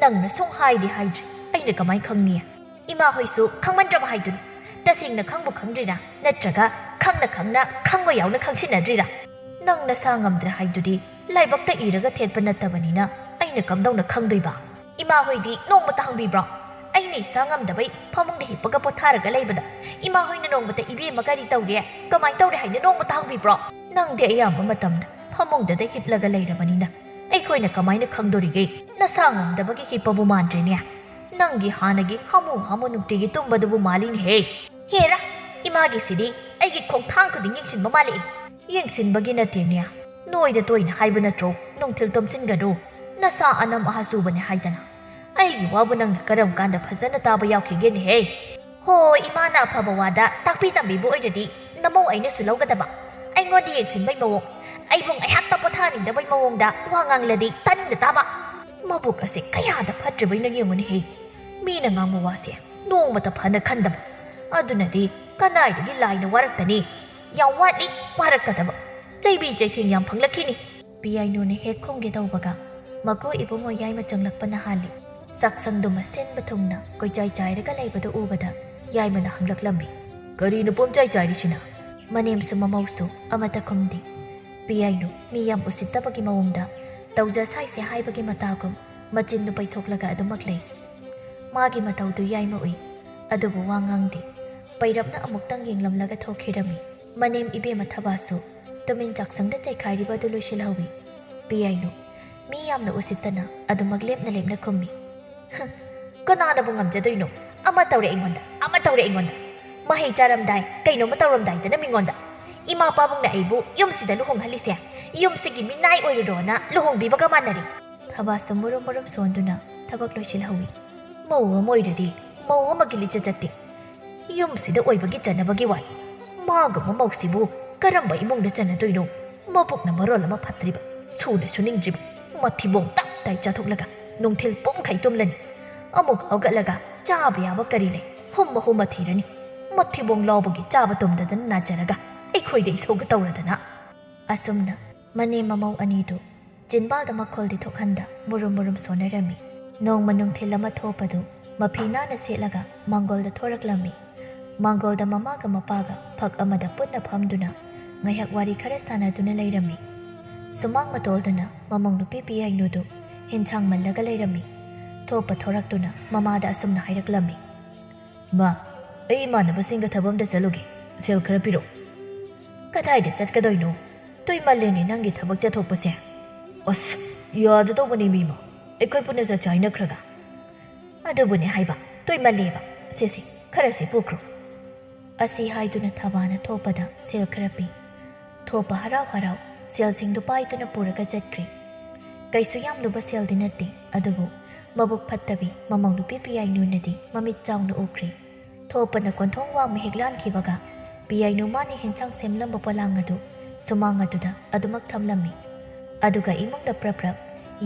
ꯅꯪꯅ ꯁꯨꯡ ꯍꯥꯏꯗꯤ ꯍꯥꯏꯗ꯭ꯔꯤ, ꯑꯩꯅ ꯀꯃꯥꯏ ꯈꯪꯅꯤ? ꯏꯃꯥ ꯍꯣꯏꯁꯨ ꯈꯪꯃꯟꯗ꯭ꯔꯕ ꯍꯥꯏꯗꯨꯅꯤ꯫ ꯇꯁꯦꯡꯅ ꯈꯪꯕꯨ ꯈꯪꯗ꯭ꯔꯤꯔꯥ? ꯅꯠꯇ꯭ꯔꯒ ꯈꯪꯅ ꯈꯪꯅ ꯈꯪꯕ ꯌꯥꯎꯅ ꯈꯪꯁꯤꯟꯅꯗ꯭ꯔꯤꯔꯥ? ꯅꯪ ꯅꯁꯥ ꯉꯝꯗ꯭ꯔꯦ ꯍꯥꯏꯗꯨꯗꯤ ꯂꯥꯏꯕꯛꯇ ꯏꯔꯒ ꯊꯦꯠꯄ ꯅꯠꯇꯕꯅꯤꯅ ꯑꯩꯅ ꯀꯝꯗꯧꯅ ꯈꯪꯗꯣꯏꯕ? ꯏꯃꯥ ꯍꯣꯏꯗꯤ ꯅꯣꯡꯃꯇ ꯍꯪꯕꯤꯕ꯭ꯔꯣ? ꯑꯩꯅ ꯏꯁꯥ ꯉꯝꯗꯕꯩ ꯐꯃꯨꯡꯗ ꯍꯤꯞꯄꯒ ꯄꯣꯊꯥꯔꯒ ꯂꯩꯕꯗ ꯏꯃꯥ ꯍꯣꯏꯅ ꯅꯣꯡꯃꯇ "ꯏꯕꯦꯝꯃ ꯀꯔꯤ ꯇꯧꯔꯦ? ꯀꯃꯥꯏꯅ ꯇꯧꯔꯦ?" ꯍꯥꯏꯅ ꯅꯣꯡꯃꯇ ꯍꯪꯕꯤꯕ꯭ꯔꯣ? ꯅꯪꯗꯤ ꯑꯌꯥꯝꯕ ꯃꯇꯝꯗ ꯐꯃꯨꯡꯗꯗ ꯍꯤꯞꯂꯒ ꯂꯩꯔꯕꯅꯤꯅ ꯑꯩꯈꯣꯏꯅ ꯀꯃꯥꯏꯅ ꯈꯪꯗꯣꯔꯤꯒꯦ? ꯅꯁꯥ ꯉꯝꯗꯕꯒꯤ ꯍꯤꯞꯄꯕꯨ ꯃꯥꯟꯗ꯭ꯔꯦꯅꯦ꯫ ꯅꯪꯒꯤ ꯍꯥꯟꯅꯒꯤ ꯍꯥꯃꯨ ꯍꯥꯃꯨ ꯅꯨꯡꯇꯤꯒꯤ ꯇꯨꯝꯕꯗꯨꯕꯨ ꯃꯥꯜꯂꯤꯅꯦꯍꯦ꯫ ꯍꯦꯔꯥ, ꯏꯃꯥꯒꯤꯁꯤꯗꯤ ꯑꯩꯒꯤ ꯈꯣꯡꯊꯥꯡ ꯈꯨꯗꯤꯡ ꯌꯦꯡꯁꯤꯟꯕ ꯃꯥꯜꯂꯛꯏ꯫ ꯌꯦꯡꯁꯤꯟꯕꯒꯤ ꯅꯠꯇꯦꯅꯦ, ꯅꯣꯏꯗ ꯇꯣꯏꯅ ꯍꯥꯏꯕ ꯅꯠꯇ꯭ꯔꯣ ꯅꯨꯡꯊꯤꯜ ꯇꯨꯝꯁꯤꯟꯒꯅꯨ, ꯅꯁꯥ ꯑꯅꯝ ꯑꯍꯥ ꯆꯨꯕꯅꯦ ꯍꯥꯏꯗꯅ? ꯑꯩꯒꯤ ꯋꯥꯕꯨ ꯅꯪꯅ ꯀꯔꯝ ꯀꯥꯟꯗ ꯐꯖꯅ ꯇꯥꯕ ꯌꯥꯎꯈꯤꯒꯦꯅꯦꯍꯦ? ꯍꯣ, ꯏꯃꯥꯅ ꯑꯐꯕ ꯋꯥꯗ ꯇꯥꯛꯄꯤ ꯇꯝꯕꯤꯕ ꯑꯣꯏꯔꯗꯤ ꯅꯃꯧ ꯑꯩꯅꯁꯨ ꯂꯧꯒꯗꯕ꯫ ꯑꯩꯉꯣꯟꯗ ꯌꯦꯡꯁꯤꯟꯕꯩ ꯃꯑꯣꯡ, ꯑꯩꯕꯨ ꯉꯥꯏꯍꯥꯛꯇ ꯄꯣꯊꯥꯅꯤꯡꯗꯕꯩ ꯃꯑꯣꯡꯗ ꯋꯥ ꯉꯥꯡꯂꯗꯤ ꯇꯥꯅꯤꯡꯗ ꯇꯥꯕ꯫ ꯃꯕꯨꯛ ꯑꯁꯤ ꯀꯌꯥꯗ ꯐꯠꯇ꯭ꯔꯤꯕꯩꯅꯣ ꯌꯦꯡꯉꯨꯅꯦꯍꯦ꯫ ꯃꯤꯅ ꯉꯥꯡꯕ ꯋꯥꯁꯦ ꯅꯣꯡꯃꯇ ꯐꯅ ꯈꯟꯗꯕ꯫ ꯑꯗꯨꯅꯗꯤ ꯀꯗꯥꯏꯗꯒꯤ ꯂꯥꯏꯅ ꯋꯥꯔꯛꯇꯅꯤ? ꯌꯥꯝ ꯋꯥꯠꯂꯤ ꯋꯥꯔꯛꯀꯗꯕ꯫ ꯆꯩꯕꯤ ꯆꯩꯊꯦꯡ ꯌꯥꯝ ꯐꯪꯂꯛꯈꯤꯅꯤ꯫ ꯄꯤꯌꯥꯏꯅꯨꯅ ꯍꯦꯛ ꯈꯨꯝꯒꯦ ꯇꯧꯕꯒ ꯃꯀꯨ ꯏꯕꯨꯡꯉꯣ ꯌꯥꯏꯃ ꯆꯪꯂꯛꯄꯅ ꯍꯥꯜꯂꯤ꯫ ꯆꯥꯛꯁꯪꯗꯨꯃ ꯁꯤꯟꯕ ꯊꯨꯡꯅ ꯀꯣꯏꯆꯥꯏ ꯆꯥꯏꯔꯒ ꯂꯩꯕꯗꯨ ꯎꯕꯗ ꯌꯥꯏꯃꯅ ꯍꯪꯂꯛꯂꯝꯃꯤ꯫ "ꯀꯔꯤꯅꯣ ꯄꯨꯝꯆꯥꯏ ꯆꯥꯏꯔꯤꯁꯤꯅ?" ꯃꯅꯦꯝꯁꯨ ꯃꯃꯧꯁꯨ ꯑꯃꯠꯇ ꯈꯨꯝꯗꯦ꯫ ꯄꯤꯌꯥꯏꯅꯨ ꯃꯤ ꯌꯥꯝ ꯎꯁꯤꯠꯇꯕꯒꯤ ꯃꯑꯣꯡꯗ ꯇꯧꯖ ꯁꯥꯏꯁꯦ ꯍꯥꯏꯕꯒꯤ ꯃꯇꯥꯒꯨꯝ ꯃꯆꯤꯟꯗꯨ ꯄꯩꯊꯣꯛꯂꯒ ꯑꯗꯨꯃꯛ ꯂꯩ꯫ ꯃꯥꯒꯤ ꯃꯇꯧꯗꯨ ꯌꯥꯏꯃ ꯎꯏ, ꯑꯗꯨꯕꯨ ꯋꯥ ꯉꯥꯡꯗꯦ꯫ ꯄꯩꯔꯞꯅ ꯑꯃꯨꯛꯇꯪ ꯌꯦꯡꯂꯝꯂꯒ ꯊꯣꯛꯈꯤꯔꯝꯃꯤ꯫ ꯃꯅꯦꯝ ꯏꯕꯦꯝꯃ ꯊꯕꯥꯁꯨ ꯇꯨꯃꯤꯟ ꯆꯥꯛꯁꯪꯗ ꯆꯩꯈꯥꯏꯔꯤꯕ ꯑꯗꯨ ꯂꯣꯏꯁꯤꯜꯍꯧꯏ꯫ ꯄꯤꯌꯥꯏꯅꯨ ꯃꯤ ꯌꯥꯝꯅ ꯎꯁꯤꯠꯇꯅ ꯑꯗꯨꯃꯛ ꯂꯦꯞꯅ ꯂꯦꯞꯅ ꯈꯨꯝꯃꯤ꯫ "ꯍ, ꯀꯅꯥꯅꯕꯨ ꯉꯝꯖꯗꯣꯏꯅꯣ? ꯑꯃ ꯇꯧꯔꯦ ꯑꯩꯉꯣꯟꯗ, ꯑꯃ ꯇꯧꯔꯦ ꯑꯩꯉꯣꯟꯗ꯫ ꯃꯍꯩ ꯆꯥꯔꯝꯗꯥꯏ, ꯀꯩꯅꯣꯝꯃ ꯇꯧꯔꯝꯗꯥꯏꯗꯅ ꯃꯤꯉꯣꯟꯗ꯫ ꯏꯃꯥ ꯄꯥꯕꯨꯡꯅ ꯑꯩꯕꯨ ꯌꯨꯝꯁꯤꯗ ꯂꯨꯍꯣꯡꯍꯜꯂꯤꯁꯦ, ꯌꯨꯝꯁꯤꯒꯤ ꯃꯤꯅꯥꯏ ꯑꯣꯏꯔꯨꯔꯣꯅ ꯂꯨꯍꯣꯡꯕꯤꯕꯒ ꯃꯥꯟꯅꯔꯦ꯫" ꯊꯕꯥꯁꯨ ꯃꯨꯔꯨꯝ ꯃꯨꯔꯨꯝ ꯁꯣꯟꯗꯨꯅ ꯊꯕꯛ ꯂꯣꯏꯁꯤꯜꯍꯧꯏ꯫ "ꯃꯧ ꯑꯃ ꯑꯣꯏꯔꯗꯤ ꯃꯧ ꯑꯃꯒꯤ ꯂꯤꯆꯠ ꯆꯠꯇꯦ꯫ ꯌꯨꯝꯁꯤꯗ ꯑꯣꯏꯕꯒꯤ ꯆꯠꯅꯕꯒꯤ ꯋꯥꯅꯤ꯫ ꯃꯥꯒꯨꯝꯕ ꯃꯧꯁꯤꯕꯨ ꯀꯔꯝꯕ ꯏꯃꯨꯡꯗ ꯆꯟꯅꯗꯣꯏꯅꯣ? ꯃꯕꯨꯛꯅ ꯃꯔꯣꯜ ꯑꯃ ꯐꯠꯇ꯭ꯔꯤꯕ, ꯁꯨꯅ ꯁꯨꯅꯤꯡꯗ꯭ꯔꯤꯕ, ꯃꯊꯤꯕꯣꯡ ꯇꯞ ꯇꯥꯏ ꯆꯥꯊꯣꯛꯂꯒ ꯅꯨꯡꯊꯤꯜ ꯄꯨꯡꯈꯩ ꯇꯨꯝꯂꯅꯤ꯫ ꯑꯃꯨꯛ ꯍꯧꯒꯠꯂꯒ ꯆꯥꯕ ꯌꯥꯕ ꯀꯔꯤ ꯂꯩ? ꯍꯨꯝꯃ ꯍꯨꯝꯃ ꯊꯤꯔꯅꯤ꯫ ꯃꯊꯤꯕꯣꯡ ꯂꯥꯎꯕꯒꯤ ꯆꯥꯕ ꯇꯨꯝꯗꯗꯅ ꯅꯥꯖꯔꯒ ꯑꯩꯈꯣꯏꯗ ꯏꯁꯧꯒ ꯇꯧꯔꯗꯅ꯫" ꯑꯁꯨꯝꯅ ꯃꯅꯦꯝ ꯃꯃꯧ ꯑꯅꯤꯗꯨ ꯆꯤꯟꯕꯥꯜꯗ ꯃꯈꯣꯜꯗꯤ ꯊꯣꯛꯍꯟꯗ ꯃꯨꯔꯨꯝ ꯃꯨꯔꯨꯝ ꯁꯣꯟꯅꯔꯝꯃꯤ꯫ ꯅꯣꯡꯃ ꯅꯨꯡꯊꯤꯜ ꯑꯃ ꯊꯣꯛꯄꯗꯨ ꯃꯐꯤ ꯅꯥꯟꯅ ꯁꯦꯠꯂꯒ ꯃꯥꯡꯒꯣꯜꯗ ꯊꯣꯔꯛꯂꯝꯃꯤ꯫ ꯃꯥꯡꯒꯣꯜꯗ ꯃꯃꯥꯒ ꯃꯄꯥꯒ ꯐꯛ ꯑꯃꯗ ꯄꯨꯟꯅ ꯐꯝꯗꯨꯅ ꯉꯥꯏꯍꯥꯛ ꯋꯥꯔꯤ ꯈꯔ ꯁꯥꯟꯅꯗꯨꯅ ꯂꯩꯔꯝꯃꯤ꯫ ꯁꯨꯃꯥꯡ ꯃꯇꯣꯜꯗꯅ ꯃꯃꯧ ꯅꯨꯄꯤ ꯄꯤꯌꯥꯏꯅꯨꯗꯨ ꯍꯤꯟꯁꯥꯡ ꯃꯜꯂꯒ ꯂꯩꯔꯝꯃꯤ꯫ ꯊꯣꯛꯄ ꯊꯣꯔꯛꯇꯨꯅ ꯃꯃꯥꯗ ꯑꯁꯨꯝꯅ ꯍꯥꯏꯔꯛꯂꯝꯃꯤ꯫ "ꯃꯥ, ꯑꯩ ꯏꯃꯥꯟꯅꯕꯁꯤꯡꯒ ꯊꯕꯛ ꯑꯝꯗ ꯆꯠꯂꯨꯒꯦ꯫ ꯁꯦꯜ ꯈꯔ ꯄꯤꯔꯛꯑꯣ꯫" "ꯀꯗꯥꯏꯗ ꯆꯠꯀꯗꯣꯏꯅꯣ? ꯇꯣꯏꯃꯜꯂꯦꯅꯦ ꯅꯪꯒꯤ ꯊꯕꯛ ꯆꯠꯊꯣꯛꯄꯁꯦ꯫" "ꯑꯁ, ꯌꯥꯗꯗꯧꯕꯅꯤ ꯃꯤꯃ꯫ ꯑꯩꯈꯣꯏ ꯄꯨꯟꯅ ꯆꯠꯁꯦ ꯍꯥꯏꯅꯈ꯭ꯔꯒ꯫" "ꯑꯗꯨꯕꯨꯅꯦ ꯍꯥꯏꯕ, ꯇꯣꯏꯃꯜꯂꯦꯕ꯫ ꯁꯦ ꯁꯦ, ꯈꯔꯁꯦ ꯄꯨꯈ꯭ꯔꯣ꯫" ꯑꯁꯤ ꯍꯥꯏꯗꯨꯅ ꯊꯕꯥꯅ ꯊꯣꯛꯄꯗ ꯁꯦꯜ ꯈꯔ ꯄꯤ꯫ ꯊꯣꯛꯄ ꯍꯔꯥꯎ ꯍꯔꯥꯎ ꯁꯦꯜꯁꯤꯡꯗꯨ ꯄꯥꯏꯗꯨꯅ ꯄꯨꯔꯒ ꯆꯠꯈ꯭ꯔꯦ꯫ ꯀꯩꯁꯨ ꯌꯥꯝꯂꯨꯕ ꯁꯦꯜꯗꯤ ꯅꯠꯇꯦ, ꯑꯗꯨꯕꯨ ꯃꯕꯨꯛ ꯐꯠꯇꯕꯤ ꯃꯃꯧ ꯅꯨꯄꯤ ꯄꯤꯌꯥꯏꯅꯨꯅꯗꯤ ꯃꯃꯤꯠ ꯆꯥꯎꯅ ꯎꯈ꯭ꯔꯦ꯫ ꯊꯣꯛꯄꯅ ꯀꯣꯟꯊꯣꯡ ꯋꯥꯡꯃ ꯍꯦꯛ ꯂꯥꯟꯈꯤꯕꯒ ꯄꯤꯌꯥꯏꯅꯨ ꯃꯥꯅ ꯍꯦꯟꯁꯥꯡ ꯁꯦꯝꯂꯝꯕ ꯄꯣꯂꯥꯡ ꯑꯗꯨ ꯁꯨꯃꯥꯡ ꯑꯗꯨꯗ ꯑꯗꯨꯃꯛ ꯊꯝꯂꯝꯃꯤ꯫ ꯑꯗꯨꯒ ꯏꯃꯨꯡꯗ ꯄ꯭ꯔꯞ ꯄ꯭ꯔꯞ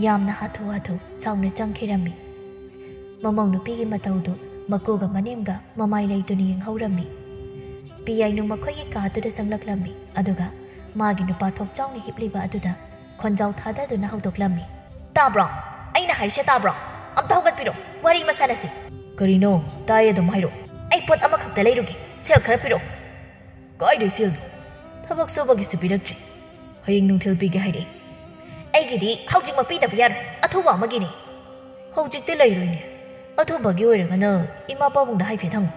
ꯌꯥꯝꯅ ꯍꯥꯊꯨ ꯍꯥꯊꯨ ꯁꯥꯎꯅ ꯆꯪꯈꯤꯔꯝꯃꯤ꯫ ꯃꯃꯧ ꯅꯨꯄꯤꯒꯤ ꯃꯇꯧꯗꯨ ꯃꯀꯨꯒ ꯃꯅꯦꯝꯒ ꯃꯃꯥꯏ ꯂꯩꯇꯨꯅ ꯌꯦꯡꯍꯧꯔꯝꯃꯤ꯫ ꯄꯤꯌꯥꯏꯅꯨ ꯃꯈꯣꯏꯒꯤ ꯀꯥꯗꯨꯗ ꯆꯪꯂꯛꯂꯝꯃꯤ, ꯑꯗꯨꯒ ꯃꯥꯒꯤ ꯅꯨꯄꯥ ꯊꯣꯛꯆꯥꯎꯅ ꯍꯤꯞꯂꯤꯕ ꯑꯗꯨꯗ ꯈꯣꯟꯖꯥꯎ ꯊꯥꯗꯗꯨꯅ ꯍꯧꯗꯣꯛꯂꯝꯃꯤ꯫ "ꯇꯥꯕ꯭ꯔꯣ? ꯑꯩꯅ ꯍꯥꯏꯔꯤꯁꯦ ꯇꯥꯕ꯭ꯔꯣ? ꯑꯝꯇ ꯍꯧꯒꯠꯄꯤꯔꯣ, ꯋꯥꯔꯤ ꯑꯃ ꯁꯥꯟꯅꯁꯤ꯫" "ꯀꯔꯤꯅꯣ? ꯇꯥꯏ, ꯑꯗꯨꯝ ꯍꯥꯏꯔꯛꯑꯣ꯫" "ꯑꯩ ꯄꯣꯠ ꯑꯃꯈꯛꯇ ꯂꯩꯔꯨꯒꯦ, ꯁꯦꯜ ꯈꯔ ꯄꯤꯔꯛꯑꯣ꯫" "ꯀꯥꯏꯗꯩ ꯁꯦꯜꯅꯣ? ꯊꯕꯛ ꯁꯨꯕꯒꯤꯁꯨ ꯄꯤꯔꯛꯇ꯭ꯔꯤ꯫ ꯍꯌꯦꯡ ꯅꯨꯡꯊꯤꯜ ꯄꯤꯒꯦ ꯍꯥꯏꯔꯛꯏ꯫" "ꯑꯩꯒꯤꯗꯤ ꯍꯧꯖꯤꯛꯃꯛ ꯄꯤꯗꯕ ꯌꯥꯔꯣꯏ, ꯑꯊꯨꯕ ꯑꯃꯒꯤꯅꯤ꯫" "ꯍꯧꯖꯤꯛꯇꯤ ꯂꯩꯔꯣꯏꯅꯦ꯫ ꯑꯊꯨꯕꯒꯤ ꯑꯣꯏꯔꯒꯅ ꯏꯃꯥ ꯄꯥꯕꯨꯡꯗ ꯍꯥꯏꯐꯦꯠ ꯍꯪꯉꯨ꯫"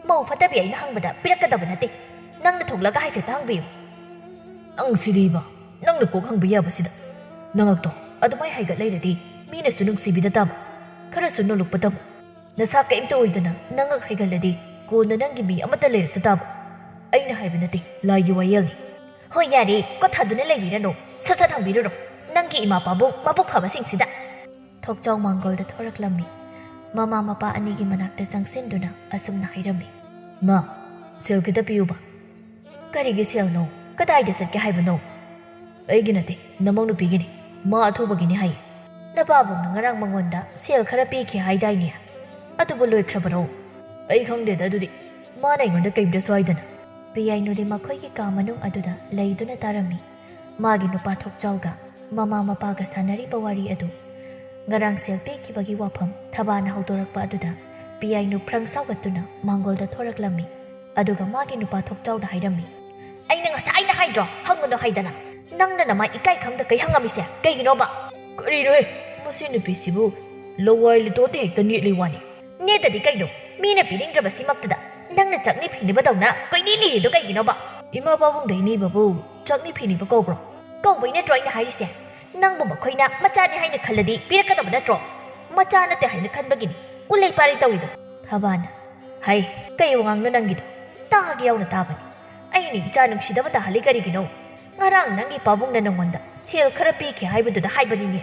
"ꯃꯧ ꯐꯠꯇꯕꯤ ꯑꯩꯅ ꯍꯪꯕꯗ ꯄꯤꯔꯛꯀꯗꯕ ꯅꯠꯇꯦ꯫ ꯅꯪꯅ ꯊꯣꯛꯂꯒ ꯍꯥꯏꯐꯦꯠꯇ ꯍꯪꯕꯤꯌꯨ꯫" "ꯅꯪ ꯁꯤꯗꯤꯕ, ꯅꯪꯅ ꯀꯣꯛ ꯍꯪꯕ ꯌꯥꯕꯁꯤꯗ꯫ ꯅꯉꯛꯇꯣ ꯑꯗꯨꯃꯥꯏ ꯍꯥꯏꯒꯠ ꯂꯩꯔꯗꯤ ꯃꯤꯅꯁꯨ ꯅꯨꯡꯁꯤꯕꯤꯗ ꯇꯥꯕ, ꯈꯔꯁꯨ ꯅꯣꯂꯨꯛꯄ ꯇꯝꯃꯨ꯫ ꯅꯁꯥ ꯀꯩꯝꯇ ꯑꯣꯏꯗꯅ ꯅꯉꯛ ꯍꯥꯏꯒꯠꯂꯗꯤ ꯀꯣꯟꯅ ꯅꯪꯒꯤ ꯃꯤ ꯑꯃꯠꯇ ꯂꯩꯔꯛꯇ ꯇꯥꯕ꯫ ꯑꯩꯅ ꯍꯥꯏꯕ ꯅꯠꯇꯦ, ꯂꯥꯏꯒꯤ ꯋꯥꯌꯦꯜꯅꯤ꯫" "ꯍꯣꯏ, ꯌꯥꯔꯦ, ꯀꯣꯊꯥꯗꯨꯅ ꯂꯩꯕꯤꯔꯅꯨ, ꯁꯠ ꯁꯠ ꯍꯪꯕꯤꯔꯨꯔꯣ ꯅꯪꯒꯤ ꯏꯃꯥ ꯄꯥꯕꯨꯡ ꯃꯕꯨꯛ ꯐꯕꯁꯤꯡꯁꯤꯗ꯫" ꯊꯣꯛꯆꯥꯎ ꯃꯥꯡꯒꯣꯜꯗ ꯊꯣꯔꯛꯂꯝꯃꯤ꯫ ꯃꯃꯥ ꯃꯄꯥ ꯑꯅꯤꯒꯤ ꯃꯅꯥꯛꯇ ꯆꯪꯁꯤꯟꯗꯨꯅ ꯑꯁꯨꯝꯅ ꯍꯥꯏꯔꯝꯃꯤ꯫ "ꯃꯥ, ꯁꯦꯜ ꯈꯤꯇ ꯄꯤꯌꯨꯕ꯫" "ꯀꯔꯤꯒꯤ ꯁꯦꯜꯅꯣ? ꯀꯗꯥꯏꯗ ꯆꯠꯀꯦ ꯍꯥꯏꯕꯅꯣ?" "ꯑꯩꯒꯤ ꯅꯠꯇꯦ, ꯅꯃꯧ ꯅꯨꯄꯤꯒꯤꯅꯤ꯫ ꯃꯥ ꯑꯊꯨꯕꯒꯤꯅꯤ ꯍꯥꯏ꯫" "ꯅꯄꯥꯕꯨꯡꯅ ꯉꯔꯥꯡ ꯃꯉꯣꯟꯗ ꯁꯦꯜ ꯈꯔ ꯄꯤꯈꯤ ꯍꯥꯏꯗꯥꯏꯅꯦ? ꯑꯗꯨꯕꯨ ꯂꯣꯏꯈ꯭ꯔꯕꯔꯣ?" "ꯑꯩ ꯈꯪꯗꯦꯗ ꯑꯗꯨꯗꯤ꯫ ꯃꯥꯅ ꯑꯩꯉꯣꯟꯗ ꯀꯩꯝꯇꯁꯨ ꯍꯥꯏꯗꯅ꯫" ꯄꯤꯌꯥꯏꯅꯨꯗꯤ ꯃꯈꯣꯏꯒꯤ ꯀꯥ ꯃꯅꯨꯡ ꯑꯗꯨꯗ ꯂꯩꯗꯨꯅ ꯇꯥꯔꯝꯃꯤ꯫ ꯃꯥꯒꯤ ꯅꯨꯄꯥ ꯊꯣꯛꯆꯥꯎꯒ ꯃꯃꯥ ꯃꯄꯥꯒ ꯁꯥꯟꯅꯔꯤꯕ ꯋꯥꯔꯤ ꯑꯗꯨ꯫ ꯉꯔꯥꯡ ꯁꯦꯜ ꯄꯤꯈꯤꯕꯒꯤ ꯋꯥꯐꯝ ꯊꯕꯥꯅ ꯍꯧꯗꯣꯔꯛꯄ ꯑꯗꯨꯗ ꯄꯤꯌꯥꯏꯅꯨ ꯐ꯭ꯔꯪ ꯁꯥꯎꯒꯠꯇꯨꯅ ꯃꯥꯡꯒꯣꯜꯗ ꯊꯣꯔꯛꯂꯝꯃꯤ꯫ ꯑꯗꯨꯒ ꯃꯥꯒꯤ ꯅꯨꯄꯥ ꯊꯣꯛꯆꯥꯎꯗ ꯍꯥꯏꯔꯝꯃꯤ꯫ "ꯑꯩꯅ ꯉꯁꯥꯏꯅ ꯍꯥꯏꯗ꯭ꯔꯣ, ꯍꯪꯒꯅꯨ ꯍꯥꯏꯗꯅ? ꯅꯪꯅ ꯅꯃꯥꯏ ꯏꯀꯥꯏ ꯈꯪꯗ ꯀꯩ ꯍꯪꯉꯝꯃꯤꯁꯦ ꯀꯩꯒꯤꯅꯣꯕ?" "ꯀꯔꯤꯅꯣꯍꯦ, ꯃꯁꯤ ꯅꯨꯄꯤꯁꯤꯕꯨ ꯂꯋꯥꯏ ꯂꯤꯇꯣꯟꯗ ꯍꯦꯛꯇ ꯅꯦꯠꯂꯤ ꯋꯥꯅꯤ꯫" "ꯅꯦꯠꯇꯗꯤ ꯀꯩꯅꯣ? ꯃꯤꯅ ꯄꯤꯅꯤꯡꯗ꯭ꯔꯕꯁꯤꯃꯛꯇꯗ ꯅꯪꯅ ꯆꯥꯛꯅꯤ ꯐꯤꯡꯅꯕꯗꯧꯅ ꯀꯣꯏꯅꯤ ꯅꯤꯔꯤꯗꯣ ꯀꯩꯒꯤꯅꯣꯕ?" "ꯏꯃꯥ ꯄꯥꯕꯨꯡꯗꯩ ꯅꯤꯕꯕꯨ ꯆꯥꯛꯅꯤ ꯐꯤꯅꯤꯕ ꯀꯧꯕ꯭ꯔꯣ?" "ꯀꯧꯕꯩ ꯅꯠꯇ꯭ꯔꯣ ꯑꯩꯅ ꯍꯥꯏꯔꯤꯁꯦ? ꯅꯪꯕꯨ ꯃꯈꯣꯏꯅ ꯃꯆꯥꯅꯤ ꯍꯥꯏꯅ ꯈꯜꯂꯗꯤ ꯄꯤꯔꯛꯀꯗꯕ ꯅꯠꯇ꯭ꯔꯣ? ꯃꯆꯥ ꯅꯠꯇꯦ ꯍꯥꯏꯅ ꯈꯟꯕꯒꯤꯅꯤ ꯎꯂꯩ ꯄꯥꯔꯩ ꯇꯧꯔꯤꯗꯣ꯫" ꯊꯕꯥꯅ, "ꯍꯩ, ꯀꯩ ꯋꯥꯉꯥꯡꯅꯣ ꯅꯪꯒꯤꯗꯣ? ꯇꯥꯒꯦ ꯌꯥꯎꯅ ꯇꯥꯕꯅꯤ꯫ ꯑꯩꯅ ꯏꯆꯥ ꯅꯨꯡꯁꯤꯗꯕ ꯇꯥꯍꯜꯂꯤ ꯀꯔꯤꯒꯤꯅꯣ? ꯉꯔꯥꯡ ꯅꯪꯒꯤ ꯄꯥꯕꯨꯡꯅ ꯅꯪꯉꯣꯟꯗ ꯁꯦꯜ ꯈꯔ ꯄꯤꯈꯤ ꯍꯥꯏꯕꯗꯨꯗ ꯍꯥꯏꯕꯅꯤꯅꯦ꯫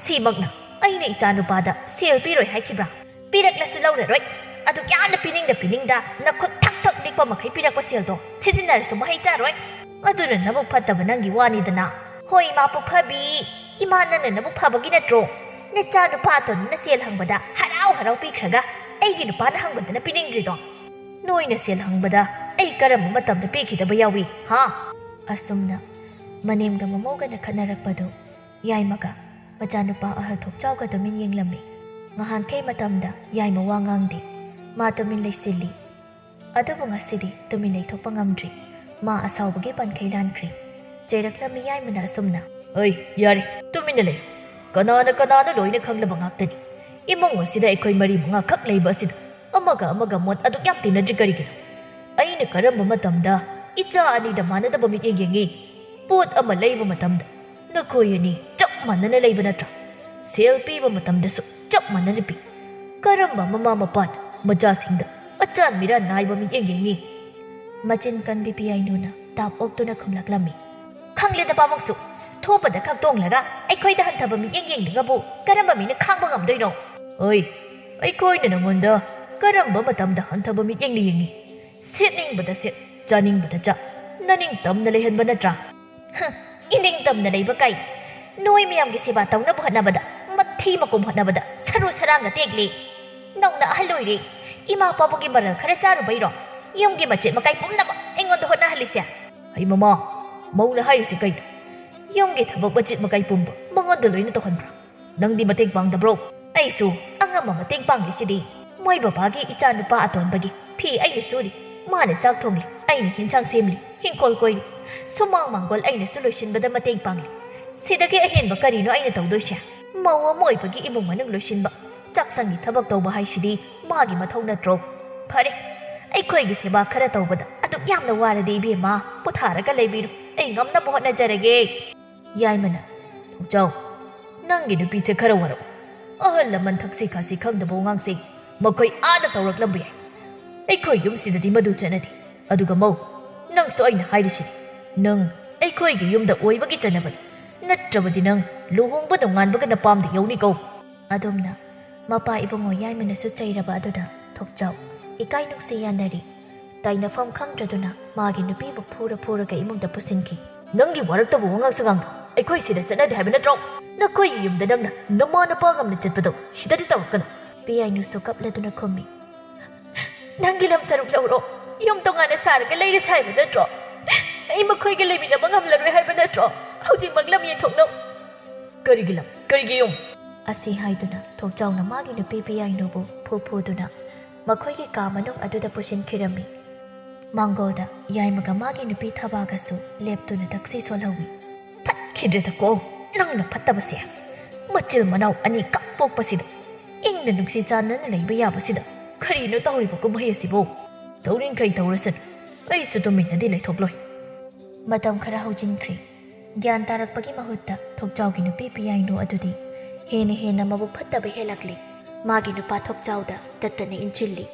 ꯁꯤꯃꯛꯅ ꯑꯩꯅ ꯏꯆꯥ ꯅꯨꯄꯥꯗ ꯁꯦꯜ ꯄꯤꯔꯣꯏ ꯍꯥꯏꯈꯤꯕ꯭ꯔꯥ? ꯄꯤꯔꯛꯂꯁꯨ ꯂꯧꯔꯔꯣꯏ꯫ ꯑꯗꯨꯛ ꯌꯥꯝꯅ ꯄꯤꯅꯤꯡꯗ ꯄꯤꯅꯤꯡꯗ ꯅꯈꯨꯠ ꯊꯛ ꯊꯛ ꯅꯤꯛꯄ ꯃꯈꯩ ꯄꯤꯔꯛꯄ ꯁꯦꯜꯗꯣ ꯁꯤꯖꯤꯟꯅꯔꯁꯨ ꯃꯍꯩ ꯆꯥꯔꯣꯏ꯫ ꯑꯗꯨꯅ ꯅꯕꯨꯛ ꯐꯠꯇꯕ ꯅꯪꯒꯤ ꯋꯥꯅꯤꯗꯅ꯫ ꯍꯣꯏ, ꯏꯃꯥ ꯄꯨꯛꯐꯕꯤ, ꯏꯃꯥ ꯅꯪꯅ ꯅꯕꯨꯛ ꯐꯕꯒꯤ ꯅꯠꯇ꯭ꯔꯣ ꯅꯆꯥ ꯅꯨꯄꯥ ꯑꯇꯣꯟꯕꯅ ꯁꯦꯜ ꯍꯪꯕꯗ ꯍꯔꯥꯎ ꯍꯔꯥꯎ ꯄꯤꯈ꯭ꯔꯒ ꯑꯩꯒꯤ ꯅꯨꯄꯥꯅ ꯍꯪꯕꯗꯅ ꯄꯤꯅꯤꯡꯗ꯭ꯔꯤꯗꯣ? ꯅꯣꯏꯅ ꯁꯦꯜ ꯍꯪꯕꯗ ꯑꯩ ꯀꯔꯝꯕ ꯃꯇꯝꯗ ꯄꯤꯈꯤꯗꯕ ꯌꯥꯎꯏ, ꯍꯥ?" ꯑꯁꯨꯝꯅ ꯃꯅꯦꯝꯒ ꯃꯃꯧꯒꯅ ꯈꯠꯅꯔꯛꯄꯗꯨ ꯌꯥꯏꯃꯒ ꯃꯆꯥꯅꯨꯄꯥ ꯑꯍꯜ ꯊꯣꯛꯆꯥꯎꯒ ꯇꯨꯃꯤꯟ ꯌꯦꯡꯂꯝꯃꯤ꯫ ꯉꯍꯥꯟꯈꯩ ꯃꯇꯝꯗ ꯌꯥꯏꯃ ꯋꯥ ꯉꯥꯡꯗꯦ꯫ ꯃꯥ ꯇꯨꯃꯤꯟ ꯂꯩꯁꯤꯜꯂꯤ꯫ ꯑꯗꯨꯕꯨ ꯉꯁꯤꯗꯤ ꯇꯨꯃꯤꯟ ꯂꯩꯊꯣꯛꯄ ꯉꯝꯗ꯭ꯔꯤ꯫ ꯃꯥ ꯑꯁꯥꯎꯕꯒꯤ ꯄꯟꯈꯩ ꯂꯥꯟꯈ꯭ꯔꯦ꯫ ꯆꯩꯔꯛꯂꯝꯃꯤ ꯌꯥꯏꯃꯅ ꯑꯁꯨꯝꯅ꯫ "ꯑꯩ, ꯌꯥꯔꯦ, ꯇꯨꯃꯤꯟꯅ ꯂꯩ꯫ ꯀꯅꯥꯅ ꯀꯅꯥꯅꯣ ꯂꯣꯏꯅ ꯈꯪꯂꯕ ꯉꯥꯛꯇꯅꯤ꯫ ꯏꯃꯨꯡ ꯑꯁꯤꯗ ꯑꯩꯈꯣꯏ ꯃꯔꯤ ꯃꯉꯥ ꯈꯛ ꯂꯩꯕ ꯑꯁꯤꯗ ꯑꯃꯒ ꯑꯃꯒ ꯃꯣꯠ ꯑꯗꯨꯛ ꯌꯥꯝ ꯇꯤꯟꯅꯗ꯭ꯔꯤ ꯀꯔꯤꯒꯤꯅꯣ? ꯑꯩꯅ ꯀꯔꯝꯕ ꯃꯇꯝꯗ ꯏꯆꯥ ꯑꯅꯤꯗ ꯃꯥꯟꯅꯗꯕ ꯃꯤꯠꯌꯦꯡ ꯌꯦꯡꯉꯤ? ꯄꯣꯠ ꯑꯃ ꯂꯩꯕ ꯃꯇꯝꯗ ꯅꯈꯣꯏ ꯑꯅꯤ ꯆꯞ ꯃꯥꯟꯅꯅ ꯂꯩꯕ ꯅꯠꯇ꯭ꯔꯥ? ꯁꯦꯜ ꯄꯤꯕ ꯃꯇꯝꯗꯁꯨ ꯆꯞ ꯃꯥꯟꯅꯅ ꯄꯤ꯫ ꯀꯔꯝꯕ ꯃꯃꯥ ꯃꯄꯥꯅ ꯃꯆꯥꯁꯤꯡꯗ ꯑꯆꯥꯟ ꯃꯤꯔꯥꯟ ꯅꯥꯏꯕ ꯃꯤꯠꯌꯦꯡ ꯌꯦꯡꯉꯤ?" ꯃꯆꯤꯟ ꯀꯟꯕꯤ ꯄꯤꯌꯥꯏꯅꯨꯅ ꯇꯥꯞ ꯑꯣꯛꯇꯨꯅ ꯈꯨꯝꯂꯛꯂꯝꯃꯤ꯫ "ꯈꯪꯂꯦꯗ ꯄꯥꯕꯨꯡꯁꯨ, ꯊꯣꯛꯄꯗ ꯈꯛ ꯇꯣꯡꯂꯒ ꯑꯩꯈꯣꯏꯗ ꯍꯟꯊꯕ ꯃꯤꯠꯌꯦꯡ ꯌꯦꯡꯂꯒꯕꯨ ꯀꯔꯝꯕ ꯃꯤꯅ ꯈꯥꯡꯕ ꯉꯝꯗꯣꯏꯅꯣ?" "ꯑꯣꯏ, ꯑꯩꯈꯣꯏꯅ ꯅꯉꯣꯟꯗ ꯀꯔꯝꯕ ꯃꯇꯝꯗ ꯍꯟꯊꯕ ꯃꯤꯠꯌꯦꯡꯅ ꯌꯦꯡꯉꯤ? ꯁꯦꯠꯅꯤꯡꯕꯗ ꯁꯦꯠ, ꯆꯥꯅꯤꯡꯕꯗ ꯆꯥ, ꯅꯅꯤꯡ ꯇꯝꯅ ꯂꯩꯍꯟꯕ ꯅꯠꯇ꯭ꯔꯥ?" "ꯍ, ꯏꯅꯤꯡ ꯇꯝꯅ ꯂꯩꯕ ꯀꯥꯏ? ꯅꯣꯏ ꯃꯌꯥꯝꯒꯤ ꯁꯦꯕꯥ ꯇꯧꯅꯕ ꯍꯣꯠꯅꯕꯗ, ꯃꯊꯤ ꯃꯀꯨꯝ ꯍꯣꯠꯅꯕꯗ ꯁꯔꯨ ꯁꯔꯥꯡꯒ ꯇꯦꯛꯂꯤ꯫ ꯅꯧꯅ ꯑꯍꯜ ꯑꯣꯏꯔꯦ, ꯏꯃꯥ ꯄꯥꯕꯨꯡꯒꯤ ꯃꯔꯜ ꯈꯔ ꯆꯥꯔꯨꯕꯩꯔꯣ ꯌꯨꯝꯒꯤ ꯃꯆꯦꯠ ꯃꯀꯥꯏ ꯄꯨꯝꯅꯃꯛ ꯑꯩꯉꯣꯟꯗ ꯍꯣꯠꯅꯍꯜꯂꯤꯁꯦ?" "ꯍꯩ ꯃꯃꯥ, ꯃꯧꯅ ꯍꯥꯏꯔꯤꯁꯦ ꯀꯩꯅꯣ? ꯌꯨꯝꯒꯤ ꯊꯕꯛ ꯃꯆꯦꯠ ꯃꯀꯥꯏ ꯄꯨꯝꯕ ꯃꯉꯣꯟꯗ ꯂꯣꯏꯅ ꯇꯧꯍꯟꯕ꯭ꯔꯥ? ꯅꯪꯗꯤ ꯃꯇꯦꯡ ꯄꯥꯡꯗꯕ꯭ꯔꯣ?" "ꯑꯩꯁꯨ ꯑꯉꯝꯕ ꯃꯇꯦꯡ ꯄꯥꯡꯂꯤꯁꯤꯗꯤ꯫ ꯃꯣꯏ ꯕꯕꯥꯒꯤ ꯏꯆꯥ ꯅꯨꯄꯥ ꯑꯇꯣꯟꯕꯒꯤ ꯐꯤ ꯑꯩꯅ ꯁꯨꯔꯤ, ꯃꯥꯅ ꯆꯥꯛ ꯊꯣꯡꯂꯤ, ꯑꯩꯅ ꯍꯤꯟꯁꯥꯡ ꯁꯦꯝꯂꯤ, ꯍꯤꯡꯈꯣꯜ ꯀꯣꯏꯔꯤ, ꯁꯨꯃꯥꯡ ꯃꯥꯡꯒꯣꯜ ꯑꯩꯅꯁꯨ ꯂꯣꯏꯁꯤꯟꯕꯗ ꯃꯇꯦꯡ ꯄꯥꯡꯂꯤ꯫ ꯁꯤꯗꯒꯤ ꯑꯍꯦꯟꯕ ꯀꯔꯤꯅꯣ ꯑꯩꯅ ꯇꯧꯗꯣꯏꯁꯦ? ꯃꯧ ꯑꯃ ꯑꯣꯏꯕꯒꯤ ꯏꯃꯨꯡ ꯃꯅꯨꯡ ꯂꯣꯏꯁꯤꯟꯕ, ꯆꯥꯛꯁꯪꯒꯤ ꯊꯕꯛ ꯇꯧꯕ ꯍꯥꯏꯁꯤꯗꯤ ꯃꯥꯒꯤ ꯃꯊꯧ ꯅꯠꯇ꯭ꯔꯣ? ꯐꯔꯦ, ꯑꯩꯈꯣꯏꯒꯤ ꯁꯦꯕꯥ ꯈꯔ ꯇꯧꯕꯗ ꯑꯗꯨꯛ ꯌꯥꯝꯅ ꯋꯥꯔꯗꯤ ꯏꯕꯦꯝꯃ, ꯄꯣꯊꯥꯔꯒ ꯂꯩꯕꯤꯔꯣ, ꯑꯩ ꯉꯝꯅꯕ ꯍꯣꯠꯅꯖꯔꯒꯦ꯫" ꯌꯥꯏꯃꯅ, "ꯊꯣꯛꯆꯥꯎ, ꯅꯪꯒꯤ ꯅꯨꯄꯤꯁꯦ ꯈꯔ ꯋꯥꯔꯛꯎ꯫ ꯑꯍꯜ ꯂꯃꯟ ꯊꯛꯁꯤ ꯈꯥꯁꯤ ꯈꯪꯗꯕ ꯑꯉꯥꯡꯁꯦ ꯃꯈꯣꯏ ꯑꯥꯗ ꯇꯧꯔꯛꯂꯝꯕ ꯌꯥꯏ꯫ ꯑꯩꯈꯣꯏ ꯌꯨꯝꯁꯤꯗꯗꯤ ꯃꯗꯨ ꯆꯠꯅꯗꯦ꯫ ꯑꯗꯨꯒ ꯃꯧ, ꯅꯪꯁꯨ ꯑꯩꯅ ꯍꯥꯏꯔꯤꯁꯤꯅꯤ, ꯅꯪ ꯑꯩꯈꯣꯏꯒꯤ ꯌꯨꯝꯗ ꯑꯣꯏꯕꯒꯤ ꯆꯠꯅꯕꯅꯤ, ꯅꯠꯇ꯭ꯔꯕꯗꯤ ꯅꯪ ꯂꯨꯍꯣꯡꯕ ꯅꯣꯡꯉꯥꯟꯕꯒ ꯅꯄꯥꯝꯗ ꯌꯧꯅꯤꯀꯣ꯫" ꯑꯗꯨꯝꯅ ꯃꯄꯥ ꯏꯕꯨꯡꯉꯣ ꯌꯥꯏꯃꯅꯁꯨ ꯆꯩꯔꯕ ꯑꯗꯨꯗ ꯊꯣꯛꯆꯥꯎ ꯏꯀꯥꯏ ꯅꯨꯡꯁꯤ ꯌꯥꯅꯔꯤ꯫ ꯇꯥꯏꯅꯐꯝ ꯈꯪꯗ꯭ꯔꯗꯨꯅ ꯃꯥꯒꯤ ꯅꯨꯄꯤꯕꯨ ꯐꯨꯔ ꯐꯨꯔꯒ ꯏꯃꯨꯡꯗ ꯄꯨꯁꯤꯟꯈꯤ꯫ "ꯅꯪꯒꯤ ꯋꯥꯔꯛꯇꯕ ꯋꯥꯉꯥꯡ ꯁꯉꯥꯡꯗꯣ ꯑꯩꯈꯣꯏ ꯁꯤꯗ ꯆꯠꯅꯗꯦ ꯍꯥꯏꯕ ꯅꯠꯇ꯭ꯔꯣ? ꯅꯈꯣꯏꯒꯤ ꯌꯨꯝꯗ ꯅꯪꯅ ꯅꯃꯥ ꯅꯄꯥ ꯉꯝꯅ ꯆꯠꯄꯗꯣ ꯁꯤꯗꯗꯤ ꯇꯧꯔꯛꯀꯅꯨ꯫" ꯄꯤꯌꯥꯏꯅꯨꯁꯨ ꯀꯞꯂꯗꯨꯅ ꯈꯨꯝꯃꯤ꯫ "ꯅꯪꯒꯤ ꯂꯝ ꯁꯔꯨꯛ ꯂꯧꯔꯣ, ꯌꯨꯝ ꯇꯣꯉꯥꯟꯅ ꯁꯥꯔꯒ ꯂꯩꯔꯁꯦ ꯍꯥꯏꯕ ꯅꯠꯇ꯭ꯔꯣ? ꯑꯩ ꯃꯈꯣꯏꯒ ꯂꯩꯃꯤꯟꯅꯕ ꯉꯝꯂꯔꯣꯏ ꯍꯥꯏꯕ ꯅꯠꯇ꯭ꯔꯣ? ꯍꯧꯖꯤꯛꯃꯛ ꯂꯝ ꯌꯦꯟꯊꯣꯛꯅꯧ꯫" "ꯀꯔꯤꯒꯤ ꯂꯝ? ꯀꯔꯤꯒꯤ ꯌꯨꯝ?" ꯑꯁꯤ ꯍꯥꯏꯗꯨꯅ ꯊꯣꯛꯆꯥꯎꯅ ꯃꯥꯒꯤ ꯅꯨꯄꯤ ꯄꯤꯌꯥꯏꯅꯨꯕꯨ ꯐꯨ ꯐꯨꯗꯨꯅ ꯃꯈꯣꯏꯒꯤ ꯀꯥ ꯃꯅꯨꯡ ꯑꯗꯨꯗ ꯄꯨꯁꯤꯟꯈꯤꯔꯝꯃꯤ꯫ ꯃꯥꯡꯒꯣꯜꯗ ꯌꯥꯏꯃꯒ ꯃꯥꯒꯤ ꯅꯨꯄꯤ ꯊꯕꯥꯒꯁꯨ ꯂꯦꯞꯇꯨꯅ ꯊꯛꯁꯤ ꯁꯣꯜꯍꯧꯏ꯫ "ꯐꯠꯈꯤꯗ꯭ꯔꯦꯗꯀꯣ, ꯅꯪꯅ ꯐꯠꯇꯕꯁꯦ꯫ ꯃꯆꯤꯜ ꯃꯅꯥꯎ ꯑꯅꯤ ꯀꯞ ꯄꯣꯛꯄꯁꯤꯗ, ꯏꯪꯅ ꯅꯨꯡꯁꯤ ꯆꯥꯟꯅꯅ ꯂꯩꯕ ꯌꯥꯕꯁꯤꯗ ꯀꯔꯤꯅꯣ ꯇꯧꯔꯤꯕ ꯀꯨꯝꯍꯩ ꯑꯁꯤꯕꯣ? ꯇꯧꯅꯤꯡꯈꯩ ꯇꯧꯔꯁꯅꯨ, ꯑꯩꯁꯨ ꯇꯨꯃꯤꯟꯅꯗꯤ ꯂꯩꯊꯣꯛꯂꯣꯏ꯫" ꯃꯇꯝ ꯈꯔ ꯍꯧꯖꯤꯟꯈ꯭ꯔꯦ꯫ ꯒ꯭ꯌꯥꯟ ꯇꯥꯔꯛꯄꯒꯤ ꯃꯍꯨꯠꯇ ꯊꯣꯛꯆꯥꯎꯒꯤ ꯅꯨꯄꯤ ꯄꯤꯌꯥꯏꯅꯨ ꯑꯗꯨꯗꯤ ꯍꯦꯟꯅ ꯍꯦꯟꯅ ꯃꯕꯨꯛ ꯐꯠꯇꯕ ꯍꯦꯜꯂꯛꯂꯤ꯫ ꯃꯥꯒꯤ ꯅꯨꯄꯥ ꯊꯣꯛꯆꯥꯎꯗ ꯇꯠꯇꯅ ꯏꯟꯁꯤꯜꯂꯤ꯫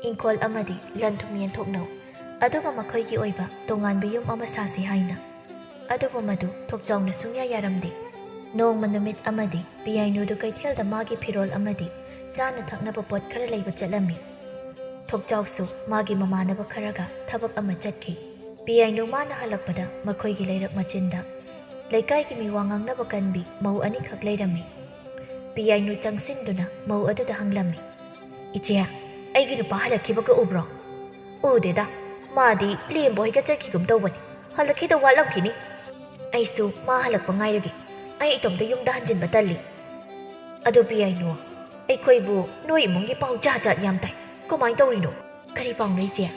ꯏꯪꯈꯣꯜ ꯑꯃꯗꯤ ꯂꯟ ꯊꯨꯝ ꯌꯦꯟꯊꯣꯛꯅꯧ, ꯑꯗꯨꯒ ꯃꯈꯣꯏꯒꯤ ꯑꯣꯏꯕ ꯇꯣꯉꯥꯟꯕ ꯌꯨꯝ ꯑꯃ ꯁꯥꯁꯤ ꯍꯥꯏꯅ꯫ ꯑꯗꯨꯕꯨ ꯃꯗꯨ ꯊꯣꯛꯆꯥꯎꯅ ꯁꯨꯡꯌꯥ ꯌꯥꯔꯝꯗꯦ꯫ ꯅꯣꯡꯃ ꯅꯨꯃꯤꯠ ꯑꯃꯗꯤ ꯄꯤꯌꯥꯏꯅꯨꯗꯨ ꯀꯩꯊꯦꯜꯗ ꯃꯥꯒꯤ ꯐꯤꯔꯣꯜ ꯑꯃꯗꯤ ꯆꯥꯅ ꯊꯛꯅꯕ ꯄꯣꯠ ꯈꯔ ꯂꯩꯕ ꯆꯠꯂꯝꯃꯤ꯫ ꯊꯣꯛꯆꯥꯎꯁꯨ ꯃꯥꯒꯤ ꯃꯃꯥꯟꯅꯕ ꯈꯔꯒ ꯊꯕꯛ ꯑꯃ ꯆꯠꯈꯤ꯫ ꯄꯤꯌꯥꯏꯅꯨ ꯃꯥꯅ ꯍꯜꯂꯛꯄꯗ ꯃꯈꯣꯏꯒꯤ ꯂꯩꯔꯛ ꯃꯆꯤꯟꯗ ꯂꯩꯀꯥꯏꯒꯤ ꯃꯤ ꯋꯥ ꯉꯥꯡꯅꯕ ꯀꯟꯕꯤ ꯃꯧ ꯑꯅꯤꯈꯛ ꯂꯩꯔꯝꯃꯤ꯫ ꯄꯤꯌꯥꯏꯅꯨ ꯆꯪꯁꯤꯟꯗꯨꯅ ꯃꯧ ꯑꯗꯨꯗ ꯍꯪꯂꯝꯃꯤ, "ꯏꯆꯦ, ꯑꯩꯒꯤ ꯅꯨꯄꯥ ꯍꯜꯂꯛꯈꯤꯕꯒ ꯎꯕ꯭ꯔꯣ?" "ꯎꯗꯦꯗ, ꯃꯥꯗꯤ ꯂꯦꯝꯕ ꯍꯣꯏꯒ ꯆꯠꯈꯤꯒꯨꯝ ꯇꯧꯕꯅꯤ, ꯍꯜꯂꯛꯈꯤꯗ ꯋꯥꯠꯂꯝꯈꯤꯅꯤ꯫ ꯑꯩꯁꯨ ꯃꯥ ꯍꯜꯂꯛꯄ ꯉꯥꯏꯔꯒꯦ, ꯑꯩ ꯏꯇꯣꯝꯇ ꯌꯨꯝꯗ ꯍꯟꯖꯤꯟꯕ ꯇꯜꯂꯤ꯫" "ꯑꯗꯨ ꯄꯤꯌꯥꯏꯅꯨ, ꯑꯩꯈꯣꯏꯕꯨ ꯅꯣꯏ ꯏꯃꯨꯡꯒꯤ ꯄꯥꯎ ꯖꯥꯠ ꯖꯥꯠ ꯌꯥꯝ ꯇꯥꯏ, ꯀꯃꯥꯏꯅ ꯇꯧꯔꯤꯅꯣ?" "ꯀꯔꯤ ꯄꯥꯎꯅꯣ ꯏꯆꯦ?"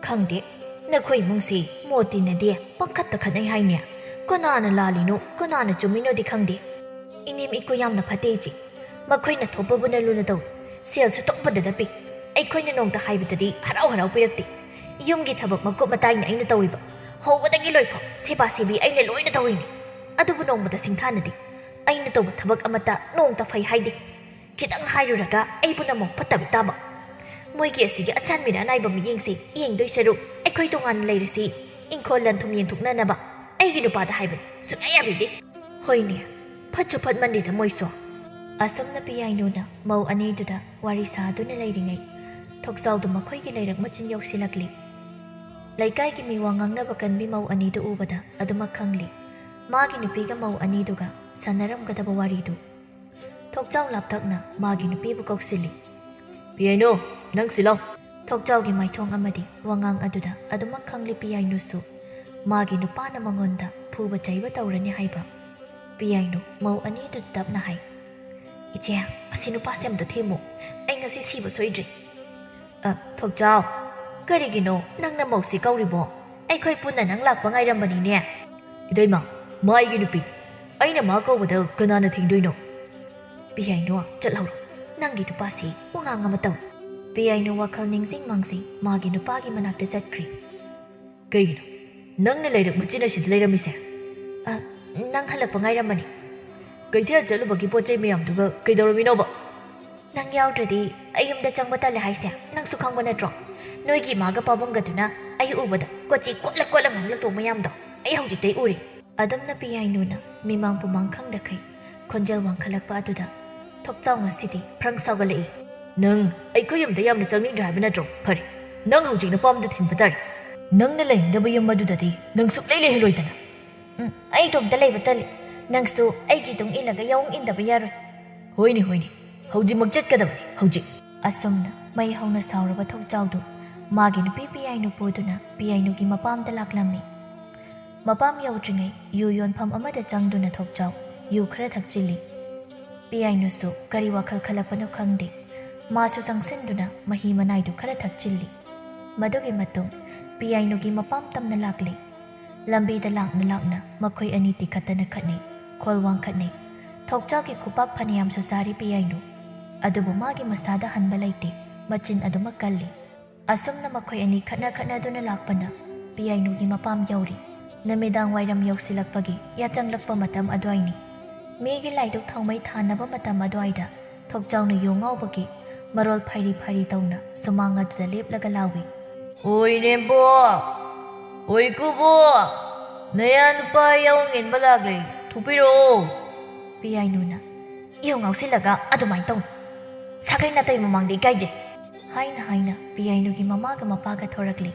"ꯈꯪꯗꯦ, ꯅꯈꯣꯏ ꯏꯃꯨꯡꯁꯤ ꯃꯣꯠ ꯇꯤꯟꯅꯗꯦ, ꯄꯪꯈꯠꯇ ꯈꯠꯅꯩ ꯍꯥꯏꯅꯦ꯫ ꯀꯅꯥꯅ ꯂꯥꯜꯂꯤꯅꯣ, ꯀꯅꯥꯅ ꯆꯨꯝꯃꯤꯅꯣꯗꯤ ꯈꯪꯗꯦ꯫ ꯏꯅꯦꯝ ꯏꯀꯨ ꯌꯥꯝꯅ ꯐꯠꯇꯦ ꯏꯆꯦ, ꯃꯈꯣꯏꯅ ꯊꯣꯛꯄꯕꯨꯅ ꯂꯨꯅ ꯇꯧꯏ, ꯁꯦꯜꯁꯨ ꯊꯣꯛꯄꯗꯗ ꯄꯤ꯫ ꯑꯩꯈꯣꯏꯅ ꯅꯣꯡꯇ ꯍꯥꯏꯕꯗꯗꯤ ꯍꯔꯥꯎ ꯍꯔꯥꯎ ꯄꯤꯔꯛꯇꯦ꯫ ꯌꯨꯝꯒꯤ ꯊꯕꯛ ꯃꯀꯨꯞ ꯃꯇꯥꯏꯅ ꯑꯩꯅ ꯇꯧꯔꯤꯕ, ꯍꯧꯕꯗꯒꯤ ꯂꯣꯏꯐꯥꯎ ꯁꯦꯕꯥ ꯁꯦꯕꯤ ꯑꯩꯅ ꯂꯣꯏꯅ ꯇꯧꯔꯤꯅꯤ꯫ ꯑꯗꯨꯕꯨ ꯅꯣꯡꯃꯇ ꯁꯤꯡꯊꯥꯅꯗꯦ꯫ ꯑꯩꯅ ꯇꯧꯕ ꯊꯕꯛ ꯑꯃꯠꯇ ꯅꯣꯡꯇ ꯐꯩ ꯍꯥꯏꯗꯦ꯫ ꯈꯤꯇꯪ ꯍꯥꯏꯔꯨꯔꯒ ꯑꯩꯕꯨꯅ ꯃꯧ ꯐꯠꯇꯕꯤ ꯇꯥꯕ꯫ ꯃꯣꯏꯒꯤ ꯑꯁꯤꯒꯤ ꯑꯆꯥꯟꯕꯤꯅ ꯑꯅꯥꯏꯕ ꯃꯤꯠꯌꯦꯡꯁꯤ ꯌꯦꯡꯗꯣꯏ ꯁꯔꯨꯛ ꯑꯩꯈꯣꯏ ꯇꯣꯉꯥꯟꯅ ꯂꯩꯔꯁꯤ, ꯏꯪꯈꯣꯜ ꯂꯟ ꯊꯨꯝ ꯌꯦꯟꯊꯣꯛꯅꯅꯕ ꯑꯩꯒꯤ ꯅꯨꯄꯥꯗ ꯍꯥꯏꯕꯅꯤ, ꯁꯨꯡꯌꯥ ꯌꯥꯕꯤꯗꯦ꯫" "ꯍꯣꯏꯅꯦ, ꯐꯠꯁꯨ ꯐꯠꯃꯟꯗꯦꯗ ꯃꯣꯏꯁꯨ꯫" ꯑꯁꯨꯝꯅ ꯄꯤꯌꯥꯏꯅꯨꯅ ꯃꯧ ꯑꯅꯤꯗꯨꯗ ꯋꯥꯔꯤ ꯁꯥꯗꯨꯅ ꯂꯩꯔꯤꯉꯩ, ꯊꯣꯛꯆꯥꯎꯗꯨ ꯃꯈꯣꯏꯒꯤ ꯂꯩꯔꯛ ꯃꯆꯤꯟ ꯌꯧꯁꯤꯜꯂꯛꯂꯤ꯫ ꯂꯩꯀꯥꯏꯒꯤ ꯃꯤ ꯋꯥ ꯉꯥꯡꯅꯕ ꯀꯟꯕꯤ ꯃꯧ ꯑꯅꯤꯗꯨ ꯎꯕꯗ ꯑꯗꯨꯃꯛ ꯈꯪꯂꯤ꯫ ꯃꯥꯒꯤ ꯅꯨꯄꯤꯒ ꯃꯧ ꯑꯅꯤꯗꯨꯒ ꯁꯥꯟꯅꯔꯝꯒꯗꯕ ꯋꯥꯔꯤꯗꯨ꯫ ꯊꯣꯛꯆꯥꯎ ꯂꯥꯞꯇꯛꯅ ꯃꯥꯒꯤ ꯅꯨꯄꯤꯕꯨ ꯀꯧꯁꯤꯜꯂꯤ꯫ "ꯄꯤꯌꯥꯏꯅꯨ, ꯅꯪ ꯁꯤꯂꯥꯎ꯫" ꯊꯣꯛꯆꯥꯎꯒꯤ ꯃꯥꯏꯊꯣꯡ ꯑꯃꯗꯤ ꯋꯥꯉꯥꯡ ꯑꯗꯨꯗ ꯑꯗꯨꯃꯛ ꯈꯪꯂꯤ ꯄꯤꯌꯥꯏꯅꯨꯁꯨ꯫ ꯃꯥꯒꯤ ꯅꯨꯄꯥꯅ ꯃꯉꯣꯟꯗ ꯐꯨꯕ ꯆꯩꯕ ꯇꯧꯔꯅꯤ ꯍꯥꯏꯕ꯫ ꯄꯤꯌꯥꯏꯅꯨ ꯃꯧ ꯑꯅꯤꯗꯨꯗ ꯇꯞꯅ ꯍꯥꯏ, "ꯏꯆꯦ, ꯑꯁꯤ ꯅꯨꯄꯥꯁꯦ ꯑꯝꯇ ꯊꯦꯝꯃꯨ꯫ ꯑꯩ ꯉꯁꯤ ꯁꯤꯕ ꯁꯣꯏꯗ꯭ꯔꯦ꯫ ꯑ, ꯊꯣꯛꯆꯥꯎ, ꯀꯔꯤꯒꯤꯅꯣ ꯅꯪꯅ ꯃꯧꯁꯤ ꯀꯧꯔꯤꯕꯣ? ꯑꯩꯈꯣꯏ ꯄꯨꯟꯅ ꯅꯪ ꯂꯥꯛꯄ ꯉꯥꯏꯔꯝꯕꯅꯤꯅꯦ꯫ ꯏꯇꯩꯃ, ꯃꯥ ꯑꯩꯒꯤ ꯅꯨꯄꯤ꯫ ꯑꯩꯅ ꯃꯥ ꯀꯧꯕꯗ ꯀꯅꯥꯅ ꯊꯤꯡꯗꯣꯏꯅꯣ? ꯄꯤꯌꯥꯏꯅꯨ, ꯆꯠꯍꯧꯔꯣ꯫ ꯅꯪꯒꯤ ꯅꯨꯄꯥꯁꯤ ꯋꯥꯉꯥꯡ ꯑꯃ ꯇꯧ꯫ ꯄꯤꯌꯥꯏꯅꯨ ꯋꯥꯈꯜ ꯅꯤꯡꯁꯤꯡ ꯃꯥꯡꯁꯤꯡ ꯃꯥꯒꯤ ꯅꯨꯄꯥꯒꯤ ꯃꯅꯥꯛꯇ ꯆꯠꯈ꯭ꯔꯤ꯫ ꯀꯩꯒꯤꯅꯣ? ꯅꯪꯅ ꯂꯩꯔꯛ ꯃꯆꯤꯟ ꯑꯁꯤꯗ ꯂꯩꯔꯝꯃꯤꯁꯦ? ꯑ, ꯅꯪ ꯍꯜꯂꯛꯄ ꯉꯥꯏꯔꯝꯕꯅꯤ꯫ ꯀꯩꯊꯦꯜ ꯆꯠꯂꯨꯕꯒꯤ ꯄꯣꯠ ꯆꯩ ꯃꯌꯥꯝꯗꯨꯒ ꯀꯩꯗꯧꯔꯝꯃꯤꯅꯣꯕ? ꯅꯪ ꯌꯥꯎꯗ꯭ꯔꯗꯤ ꯑꯩ ꯌꯨꯝꯗ ꯆꯪꯕ ꯇꯜꯂꯦ ꯍꯥꯏꯁꯦ ꯅꯪꯁꯨ ꯈꯪꯕ ꯅꯠꯇ꯭ꯔꯣ? ꯅꯣꯏꯒꯤ ꯏꯃꯥꯒ ꯄꯥꯕꯨꯡꯒꯗꯨꯅ ꯑꯩ ꯎꯕꯗ ꯀꯣꯆꯤ ꯀꯣꯠꯂ ꯀꯣꯠꯂ ꯉꯥꯡꯂꯛꯇꯧ ꯃꯌꯥꯝꯗꯣ ꯑꯩ ꯍꯧꯖꯤꯛꯇꯩ ꯎꯔꯦ꯫ ꯑꯗꯨꯝꯅ ꯄꯤꯌꯥꯏꯅꯨꯅ ꯃꯤꯃꯥꯡ ꯄꯨꯃꯥꯡ ꯈꯪꯗꯈꯩ ꯈꯣꯟꯖꯦꯜ ꯋꯥꯡꯈꯠꯂꯛꯄ ꯑꯗꯨꯗ ꯊꯣꯛꯆꯥꯎ ꯉꯁꯤꯗꯤ ꯐ꯭ꯔꯪ ꯁꯥꯎꯒꯠꯂꯛꯏ꯫ ꯅꯪ ꯑꯩꯈꯣꯏ ꯌꯨꯝꯗ ꯌꯥꯝꯅ ꯆꯪꯅꯤꯡꯗ꯭ꯔꯦ ꯍꯥꯏꯕ ꯅꯠꯇ꯭ꯔꯣ? ꯐꯔꯦ, ꯅꯪ ꯍꯧꯖꯤꯛ ꯅꯄꯥꯝꯗ ꯊꯤꯟꯕ ꯇꯥꯔꯦ꯫ ꯅꯪꯅ ꯂꯩꯅꯤꯡꯗꯕ ꯌꯨꯝ ꯑꯗꯨꯗꯗꯤ ꯅꯪ ꯁꯨꯛꯂꯩ ꯂꯩꯍꯜꯂꯣꯏꯗꯅ꯫ ꯎꯝ, ꯑꯩ ꯏꯇꯣꯝꯇ ꯂꯩꯕ ꯇꯜꯂꯤ꯫ ꯅꯪꯁꯨ ꯑꯩꯒꯤ ꯏꯇꯨꯡ ꯏꯜꯂꯒ ꯌꯥꯎ ꯏꯟꯗꯕ ꯌꯥꯔꯣꯏ꯫ ꯍꯣꯏꯅꯦ, ꯍꯣꯏꯅꯦ, ꯍꯧꯖꯤꯛꯃꯛ ꯆꯠꯀꯗꯕꯅꯤ, ꯍꯧꯖꯤꯛ꯫ ꯑꯁꯨꯝꯅ ꯃꯩ ꯍꯧꯅ ꯁꯥꯎꯔꯕ ꯊꯣꯛꯆꯥꯎꯗꯨ ꯃꯥꯒꯤ ꯅꯨꯄꯤ ꯄꯤꯌꯥꯏꯅꯨ ꯄꯨꯗꯨꯅ ꯄꯤꯌꯥꯏꯅꯨꯒꯤ ꯃꯄꯥꯝꯗ ꯂꯥꯛꯂꯝꯃꯤ꯫ ꯃꯄꯥꯝ ꯌꯧꯗ꯭ꯔꯤꯉꯩ ꯌꯨ ꯌꯣꯟꯐꯝ ꯑꯃꯗ ꯆꯪꯗꯨꯅ ꯊꯣꯛꯆꯥꯎ ꯌꯨ ꯈꯔ ꯊꯛꯆꯤꯜꯂꯤ꯫ ꯄꯤꯌꯥꯏꯅꯨꯁꯨ ꯀꯔꯤ ꯋꯥꯈꯜ ꯈꯜꯂꯛꯄꯅꯣ ꯈꯪꯗꯦ, ꯃꯥꯁꯨ ꯆꯪꯁꯤꯟꯗꯨꯅ ꯃꯍꯤ ꯃꯅꯥꯏꯗꯨ ꯈꯔ ꯊꯛꯆꯤꯜꯂꯤ꯫ ꯃꯗꯨꯒꯤ ꯃꯇꯨꯡ ꯄꯤꯌꯥꯏꯅꯨꯒꯤ ꯃꯄꯥꯝ ꯇꯝꯅ ꯂꯥꯛꯂꯤ꯫ ꯂꯝꯕꯤꯗ ꯂꯥꯛꯅ ꯂꯥꯛꯅ ꯃꯈꯣꯏ ꯑꯅꯤ ꯇꯤꯈꯠꯇꯅ ꯈꯠꯅꯩ, ꯈꯣꯜ ꯋꯥꯡꯈꯠꯅꯩ꯫ ꯊꯣꯛꯆꯥꯎꯒꯤ ꯈꯨꯄꯥꯛ ꯐꯅꯌꯥꯝꯁꯨ ꯆꯥꯔꯤ ꯄꯤꯌꯥꯏꯅꯨ, ꯑꯗꯨꯕꯨ ꯃꯥꯒꯤ ꯃꯁꯥꯗ ꯍꯟꯕ ꯂꯩꯇꯦ, ꯃꯆꯤꯟ ꯑꯗꯨꯃꯛ ꯀꯜꯂꯤ꯫ ꯑꯁꯨꯝꯅ ꯃꯈꯣꯏ ꯑꯅꯤ ꯈꯠꯅ ꯈꯠꯅꯗꯨꯅ ꯂꯥꯛꯄꯅ ꯄꯤꯌꯥꯏꯅꯨꯒꯤ ꯃꯄꯥꯝ ꯌꯧꯔꯤ꯫ ꯅꯨꯃꯤꯗꯥꯡ ꯋꯥꯏꯔꯝ ꯌꯧꯁꯤꯜꯂꯛꯄꯒꯤ ꯌꯥꯆꯪꯂꯛꯄ ꯃꯇꯝ ꯑꯗꯨꯋꯥꯏꯅꯤ꯫ ꯃꯤꯒꯤ ꯂꯥꯏꯗꯨꯛ ꯊꯥꯎꯃꯩ ꯊꯥꯅꯕ ꯃꯇꯝ ꯑꯗꯨꯋꯥꯏꯗ ꯊꯣꯛꯆꯥꯎꯅ ꯌꯨ ꯉꯥꯎꯕꯒꯤ ꯃꯔꯣꯜ ꯐꯩꯔꯤ ꯐꯩꯔꯤ ꯇꯧꯅ ꯁꯨꯃꯥꯡ ꯑꯗꯨꯗ ꯂꯦꯞꯂꯒ ꯂꯥꯎꯏ꯫ ꯑꯣꯏ ꯅꯦꯝꯕꯣ! ꯑꯣꯏ ꯀꯨꯕꯣ! ꯅꯌꯥ ꯅꯨꯄꯥ ꯌꯥꯎ ꯉꯦꯟꯕ ꯂꯥꯛꯂꯦ, ꯊꯣꯛꯄꯤꯔꯛꯑꯣ! ꯄꯤꯌꯥꯏꯅꯨꯅ, "ꯌꯨ ꯉꯥꯎꯁꯤꯜꯂꯒ ꯑꯗꯨꯃꯥꯏꯅ ꯇꯧꯅꯨ꯫ ꯁꯥꯒꯩ ꯅꯥꯇꯩ ꯃꯃꯥꯡꯗ ꯏꯀꯥꯏꯖꯩ" ꯍꯥꯏꯅ ꯍꯥꯏꯅ ꯄꯤꯌꯥꯏꯅꯨꯒꯤ ꯃꯃꯥꯒ ꯃꯄꯥꯒ ꯊꯣꯔꯛꯂꯤ꯫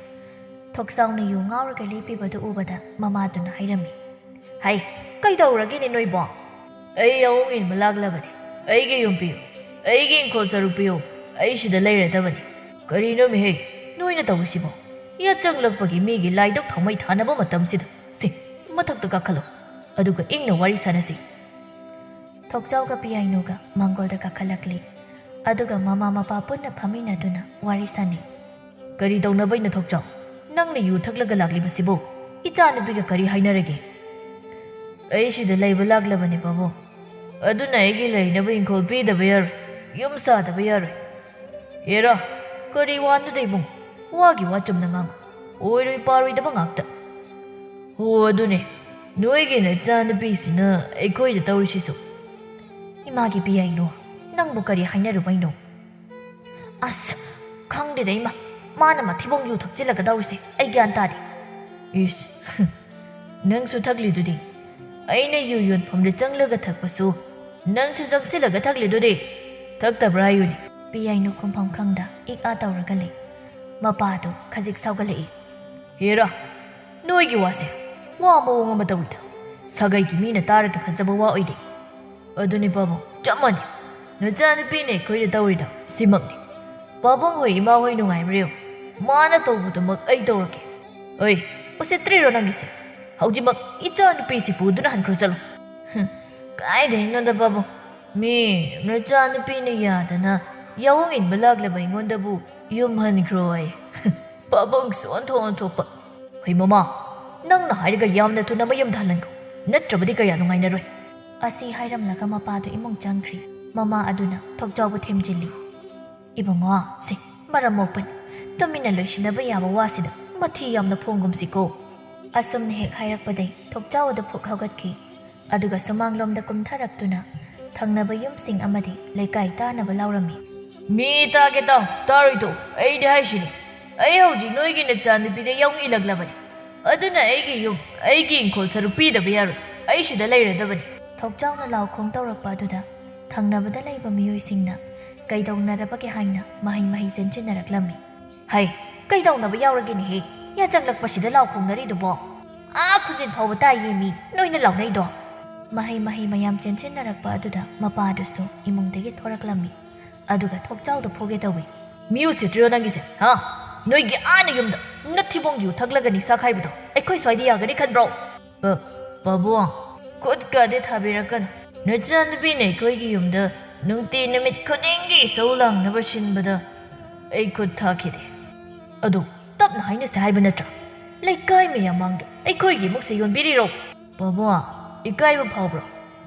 ꯊꯣꯛꯆꯥꯎꯅ ꯌꯨ ꯉꯥꯎꯔꯒ ꯂꯦꯞꯄꯤꯕꯗꯨ ꯎꯕꯗ ꯃꯃꯥꯗꯨꯅ ꯍꯥꯏꯔꯝꯃꯤ, "ꯍꯩ, ꯀꯩꯗꯧꯔꯒꯦꯅꯦ ꯅꯣꯏꯕꯣ? ꯑꯩ ꯑꯋꯣꯡ ꯏꯟꯕ ꯂꯥꯛꯂꯕꯅꯤ꯫ ꯑꯩꯒꯤ ꯌꯨꯝ ꯄꯤꯌꯨ, ꯑꯩꯒꯤ ꯏꯪꯈꯣꯜ ꯁꯔꯨꯛ ꯄꯤꯌꯨ, ꯑꯩ ꯁꯤꯗ ꯂꯩꯔꯗꯕꯅꯤ꯫ ꯀꯔꯤꯅꯣ ꯃꯤꯍꯩ, ꯅꯣꯏꯅ ꯇꯧꯔꯤꯁꯤꯕꯣ? ꯌꯥꯆꯪꯂꯛꯄꯒꯤ ꯃꯤꯒꯤ ꯂꯥꯏꯗꯨꯛ ꯊꯥꯎꯃꯩ ꯊꯥꯅꯕ ꯃꯇꯝꯁꯤꯗ꯫ ꯁꯤ, ꯃꯊꯛꯇ ꯀꯥꯈꯠꯂꯣ, ꯑꯗꯨꯒ ꯏꯪꯅ ꯋꯥꯔꯤ ꯁꯥꯅꯁꯤ"꯫ ꯊꯣꯛꯆꯥꯎꯒ ꯄꯤꯌꯥꯏꯅꯨꯒ ꯃꯥꯡꯒꯣꯜꯗ ꯀꯥꯈꯠꯂꯛꯂꯤ꯫ ꯑꯗꯨꯒ ꯃꯃꯥ ꯃꯄꯥ ꯄꯨꯟꯅ ꯐꯝꯃꯤꯟꯅꯗꯨꯅ ꯋꯥꯔꯤ ꯁꯥꯅꯩ꯫ "ꯀꯔꯤ ꯇꯧꯅꯕꯩꯅꯣ ꯊꯣꯛꯆꯥꯎ? ꯅꯪꯅ ꯌꯨ ꯊꯛꯂꯒ ꯂꯥꯛꯂꯤꯕꯁꯤꯕꯨ? ꯏꯆꯥꯅꯨꯄꯤꯒ ꯀꯔꯤ ꯍꯥꯏꯅꯔꯒꯦ?" "ꯑꯩ ꯁꯤꯗ ꯂꯩꯕ ꯂꯥꯛꯂꯕꯅꯦ ꯄꯥꯕꯨꯡ, ꯑꯗꯨꯅ ꯑꯩꯒꯤ ꯂꯩꯅꯕ ꯏꯪꯈꯣꯜ ꯄꯤꯗꯕ ꯌꯥꯔꯣꯏ, ꯌꯨꯝ ꯁꯥꯗꯕ ꯌꯥꯔꯣꯏ꯫" "ꯑꯦꯔꯥ, ꯀꯔꯤ ꯋꯥꯅꯣꯗ ꯏꯕꯨꯡ? ꯋꯥꯒꯤ ꯋꯥ ꯆꯨꯝꯅ ꯉꯥꯡꯉꯨ꯫ ꯑꯣꯏꯔꯣꯏ ꯄꯥꯔꯣꯏꯗꯕ ꯉꯥꯛꯇ꯫" "ꯍꯣ, ꯑꯗꯨꯅꯦ, ꯅꯣꯏꯒꯤ ꯅꯆꯥꯅꯨꯄꯤꯁꯤꯅ ꯑꯩꯈꯣꯏꯗ ꯇꯧꯔꯤꯁꯤꯁꯨ꯫" "ꯏꯃꯥꯒꯤ ꯄꯤꯌꯥꯏꯅꯣ, ꯅꯪꯕꯨ ꯀꯔꯤ ꯍꯥꯏꯅꯔꯨꯕꯩꯅꯣ?" "ꯑꯁ, ꯈꯪꯗꯦꯗ ꯏꯃꯥ, ꯃꯥꯅ ꯃꯊꯤꯕꯣꯡ ꯌꯨ ꯊꯛꯆꯤꯜꯂꯒ ꯇꯧꯔꯤꯁꯦ ꯑꯩ ꯒ꯭ꯌꯥꯟ ꯇꯥꯗꯦ꯫" "ꯏꯁ, ꯅꯪꯁꯨ ꯊꯛꯂꯤꯗꯨꯗꯤ? ꯑꯩꯅ ꯌꯨ ꯌꯣꯟꯐꯝꯗ ꯆꯪꯂꯒ ꯊꯛꯄꯁꯨ ꯅꯪꯁꯨ ꯆꯪꯁꯤꯜꯂꯒ ꯊꯛꯂꯤꯗꯨꯗꯤ? ꯊꯛꯇꯕ꯭ꯔꯥ ꯍꯥꯏꯌꯨꯅꯦ?" ꯄꯤꯌꯥꯏꯅꯨ ꯈꯨꯝꯐꯝ ꯈꯪꯗ ꯏꯛ ꯑꯥ ꯇꯧꯔꯒ ꯂꯩ꯫ ꯃꯄꯥꯗꯨ ꯈꯖꯤꯛ ꯁꯥꯎꯒꯠꯂꯛꯏ꯫ "ꯍꯦꯔꯥ, ꯅꯣꯏꯒꯤ ꯋꯥꯁꯦ ꯋꯥ ꯃꯑꯣꯡ ꯑꯃ ꯇꯧꯏꯗ꯫ ꯁꯥꯒꯩꯒꯤ ꯃꯤꯅ ꯇꯥꯔꯒ ꯐꯖꯕ ꯋꯥ ꯑꯣꯏꯗꯦ꯫" "ꯑꯗꯨꯅꯤ ꯄꯥꯕꯨꯡ, ꯆꯞ ꯃꯥꯟꯅꯩ꯫ ꯅꯆꯥꯅꯨꯄꯤꯅ ꯑꯩꯈꯣꯏꯗ ꯇꯧꯔꯤꯗꯣ ꯁꯤꯃꯛꯅꯤ꯫ ꯄꯥꯕꯨꯡ ꯍꯣꯏ, ꯏꯃꯥ ꯍꯣꯏ ꯅꯨꯡꯉꯥꯏꯕ꯭ꯔꯥ ꯌꯦꯡꯉꯨ꯫ ꯃꯥꯅ ꯇꯧꯕꯗꯨꯃꯛ ꯑꯩ ꯇꯧꯔꯒꯦ꯫" "ꯑꯣꯏ, ꯎꯁꯤꯠꯇ꯭ꯔꯤꯔꯣ ꯅꯪꯒꯤꯁꯦ? ꯍꯧꯖꯤꯛꯃꯛ ꯏꯆꯥꯅꯨꯄꯤꯁꯤ ꯄꯨꯗꯨꯅ ꯍꯟꯈ꯭ꯔꯣ ꯆꯠꯂꯣ꯫" "ꯍꯨꯝ, ꯀꯥꯏꯗꯩꯅꯣꯗ ꯄꯥꯕꯨꯡ, ꯃꯤ ꯅꯆꯥꯅꯨꯄꯤꯅ ꯌꯥꯗꯅ ꯌꯥꯑꯣꯡ ꯏꯟꯕ ꯂꯥꯛꯂꯕ ꯑꯩꯉꯣꯟꯗꯕꯨ ꯌꯨꯝ ꯍꯟꯈ꯭ꯔꯣ ꯍꯥꯏ꯫" "ꯄꯥꯕꯨꯡꯁꯨ ꯑꯣꯟꯊꯣꯛ ꯑꯣꯟꯊꯣꯛꯄ꯫" "ꯍꯩ ꯃꯃꯥ, ꯅꯪꯅ ꯍꯥꯏꯔꯒ ꯌꯥꯝꯅ ꯊꯨꯅ ꯃꯌꯨꯝꯗ ꯍꯜꯍꯟꯈꯣ, ꯅꯠꯇ꯭ꯔꯕꯗꯤ ꯀꯌꯥ ꯅꯨꯡꯉꯥꯏꯅꯔꯣꯏ꯫" ꯑꯁꯤ ꯍꯥꯏꯔꯝꯂꯒ ꯃꯄꯥꯗꯨ ꯏꯃꯨꯡ ꯆꯪꯈ꯭ꯔꯤ꯫ ꯃꯃꯥ ꯑꯗꯨꯅ ꯊꯣꯛꯆꯥꯎꯕ ꯊꯦꯝꯖꯤꯜꯂꯤ꯫ "ꯏꯕꯨꯡꯉꯣ, ꯁꯦ, ꯃꯔꯝ ꯃꯣꯛꯄꯅꯤ, ꯇꯨꯃꯤꯟꯅ ꯂꯣꯏꯁꯤꯟꯅꯕ ꯌꯥꯕ ꯋꯥꯁꯤꯗ ꯃꯊꯤ ꯌꯥꯝꯅ ꯐꯣꯡꯒꯨꯝꯁꯤꯀꯣ꯫" ꯑꯁꯨꯝꯅ ꯍꯦꯛ ꯍꯥꯏꯔꯛꯄꯗꯩ ꯊꯣꯛꯆꯥꯎ ꯑꯗꯨ ꯐꯨꯛ ꯍꯧꯒꯠꯈꯤ꯫ ꯑꯗꯨꯒ ꯁꯨꯃꯥꯡꯂꯣꯝꯗ ꯀꯨꯝꯊꯔꯛꯇꯨꯅ ꯊꯪꯅꯕ ꯌꯨꯝꯁꯤꯡ ꯑꯃꯗꯤ ꯂꯩꯀꯥꯏ ꯇꯥꯅꯕ ꯂꯥꯎꯔꯝꯃꯤ꯫ "ꯃꯤ ꯇꯥꯒꯦ ꯇꯥꯎ, ꯇꯥꯔꯣꯏ ꯇꯣꯛꯎ, ꯑꯩꯗꯤ ꯍꯥꯏꯁꯤꯅꯤ, ꯑꯩ ꯍꯧꯖꯤꯛ ꯅꯣꯏꯒꯤ ꯅꯆꯥꯅꯨꯄꯤꯗ ꯌꯥꯎꯅꯤꯡꯂꯛꯂꯕꯅꯤ꯫ ꯑꯗꯨꯅ ꯑꯩꯒꯤ ꯌꯨꯝ, ꯑꯩꯒꯤ ꯏꯪꯈꯣꯜ ꯁꯔꯨꯛ ꯄꯤꯗꯕ ꯌꯥꯔꯣꯏ, ꯑꯩ ꯁꯤꯗ ꯂꯩꯔꯗꯕꯅꯤ꯫" ꯊꯣꯛꯆꯥꯎꯅ ꯂꯥꯎ ꯈꯣꯡ ꯇꯧꯔꯛꯄ ꯑꯗꯨꯗ ꯊꯪꯅꯕꯗ ꯂꯩꯕ ꯃꯤꯑꯣꯏꯁꯤꯡꯅ ꯀꯩꯗꯧꯅꯔꯕꯒꯦ ꯍꯥꯏꯅ ꯃꯍꯩ ꯃꯍꯩ ꯆꯦꯟꯁꯤꯟꯅꯔꯛꯂꯝꯃꯤ꯫ "ꯍꯩ, ꯀꯩꯗꯧꯅꯕ ꯌꯥꯎꯔꯒꯦꯅꯦꯍꯦ? ꯌꯥꯆꯪꯂꯛꯄꯁꯤꯗ ꯂꯥꯎ ꯈꯣꯡꯅꯔꯤꯗꯨꯕꯣ? ꯑꯥ ꯈꯨꯟꯖꯤꯟ ꯐꯥꯎꯕ ꯇꯥꯏꯌꯦ ꯃꯤ ꯅꯣꯏꯅ ꯂꯥꯎꯅꯩꯗꯣ꯫" ꯃꯍꯩ ꯃꯍꯩ ꯃꯌꯥꯝ ꯆꯦꯟꯁꯤꯟꯅꯔꯛꯄ ꯑꯗꯨꯗ ꯃꯄꯥꯗꯨꯁꯨ ꯏꯃꯨꯡꯗꯒꯤ ꯊꯣꯔꯛꯂꯝꯃꯤ꯫ ꯑꯗꯨꯒ ꯊꯣꯛꯆꯥꯎꯗ ꯐꯨꯒꯦ ꯇꯧꯏ꯫ "ꯃꯤ ꯎꯁꯤꯠꯇ꯭ꯔꯤꯔꯣ ꯅꯪꯒꯤꯁꯦ, ꯍꯥ? ꯅꯣꯏꯒꯤ ꯑꯥ ꯅꯌꯨꯝꯗ ꯅꯊꯤꯕꯣꯡ ꯌꯨ ꯊꯛꯂꯒ ꯅꯤꯁꯥ ꯈꯥꯏꯕꯗꯣ ꯑꯩꯈꯣꯏ ꯁ꯭ꯋꯥꯏꯗ ꯌꯥꯒꯅꯤ ꯈꯟꯕ꯭ꯔꯣ?" "ꯄ-, ꯄꯥꯕꯨꯡ, ꯈꯨꯠꯀꯗꯤ ꯊꯥꯕꯤꯔꯛꯀꯅꯨ꯫ ꯅꯆꯥꯅꯨꯄꯤꯅ ꯑꯩꯈꯣꯏꯒꯤ ꯌꯨꯝꯗ ꯅꯨꯡꯇꯤ ꯅꯨꯃꯤꯠ ꯈꯨꯗꯤꯡꯒꯤ ꯏꯁꯧ ꯂꯥꯡꯅꯕ ꯁꯤꯟꯕꯗ ꯑꯩ ꯈꯨꯠ ꯊꯥꯈꯤꯗꯦ꯫ ꯑꯗꯨ ꯇꯞꯅ ꯍꯥꯏꯅꯁꯦ ꯍꯥꯏꯕ ꯅꯠꯇ꯭ꯔꯥ? ꯂꯩꯀꯥꯏ ꯃꯌꯥꯝ ꯃꯥꯡꯗ ꯑꯩꯈꯣꯏꯒꯤ ꯏꯃꯨꯡꯁꯦ ꯌꯣꯟꯕꯤꯔꯤꯔꯣ? ꯄꯥꯕꯨꯡ, ꯏꯀꯥꯏꯕ ꯐꯥꯎꯕ꯭ꯔꯣ?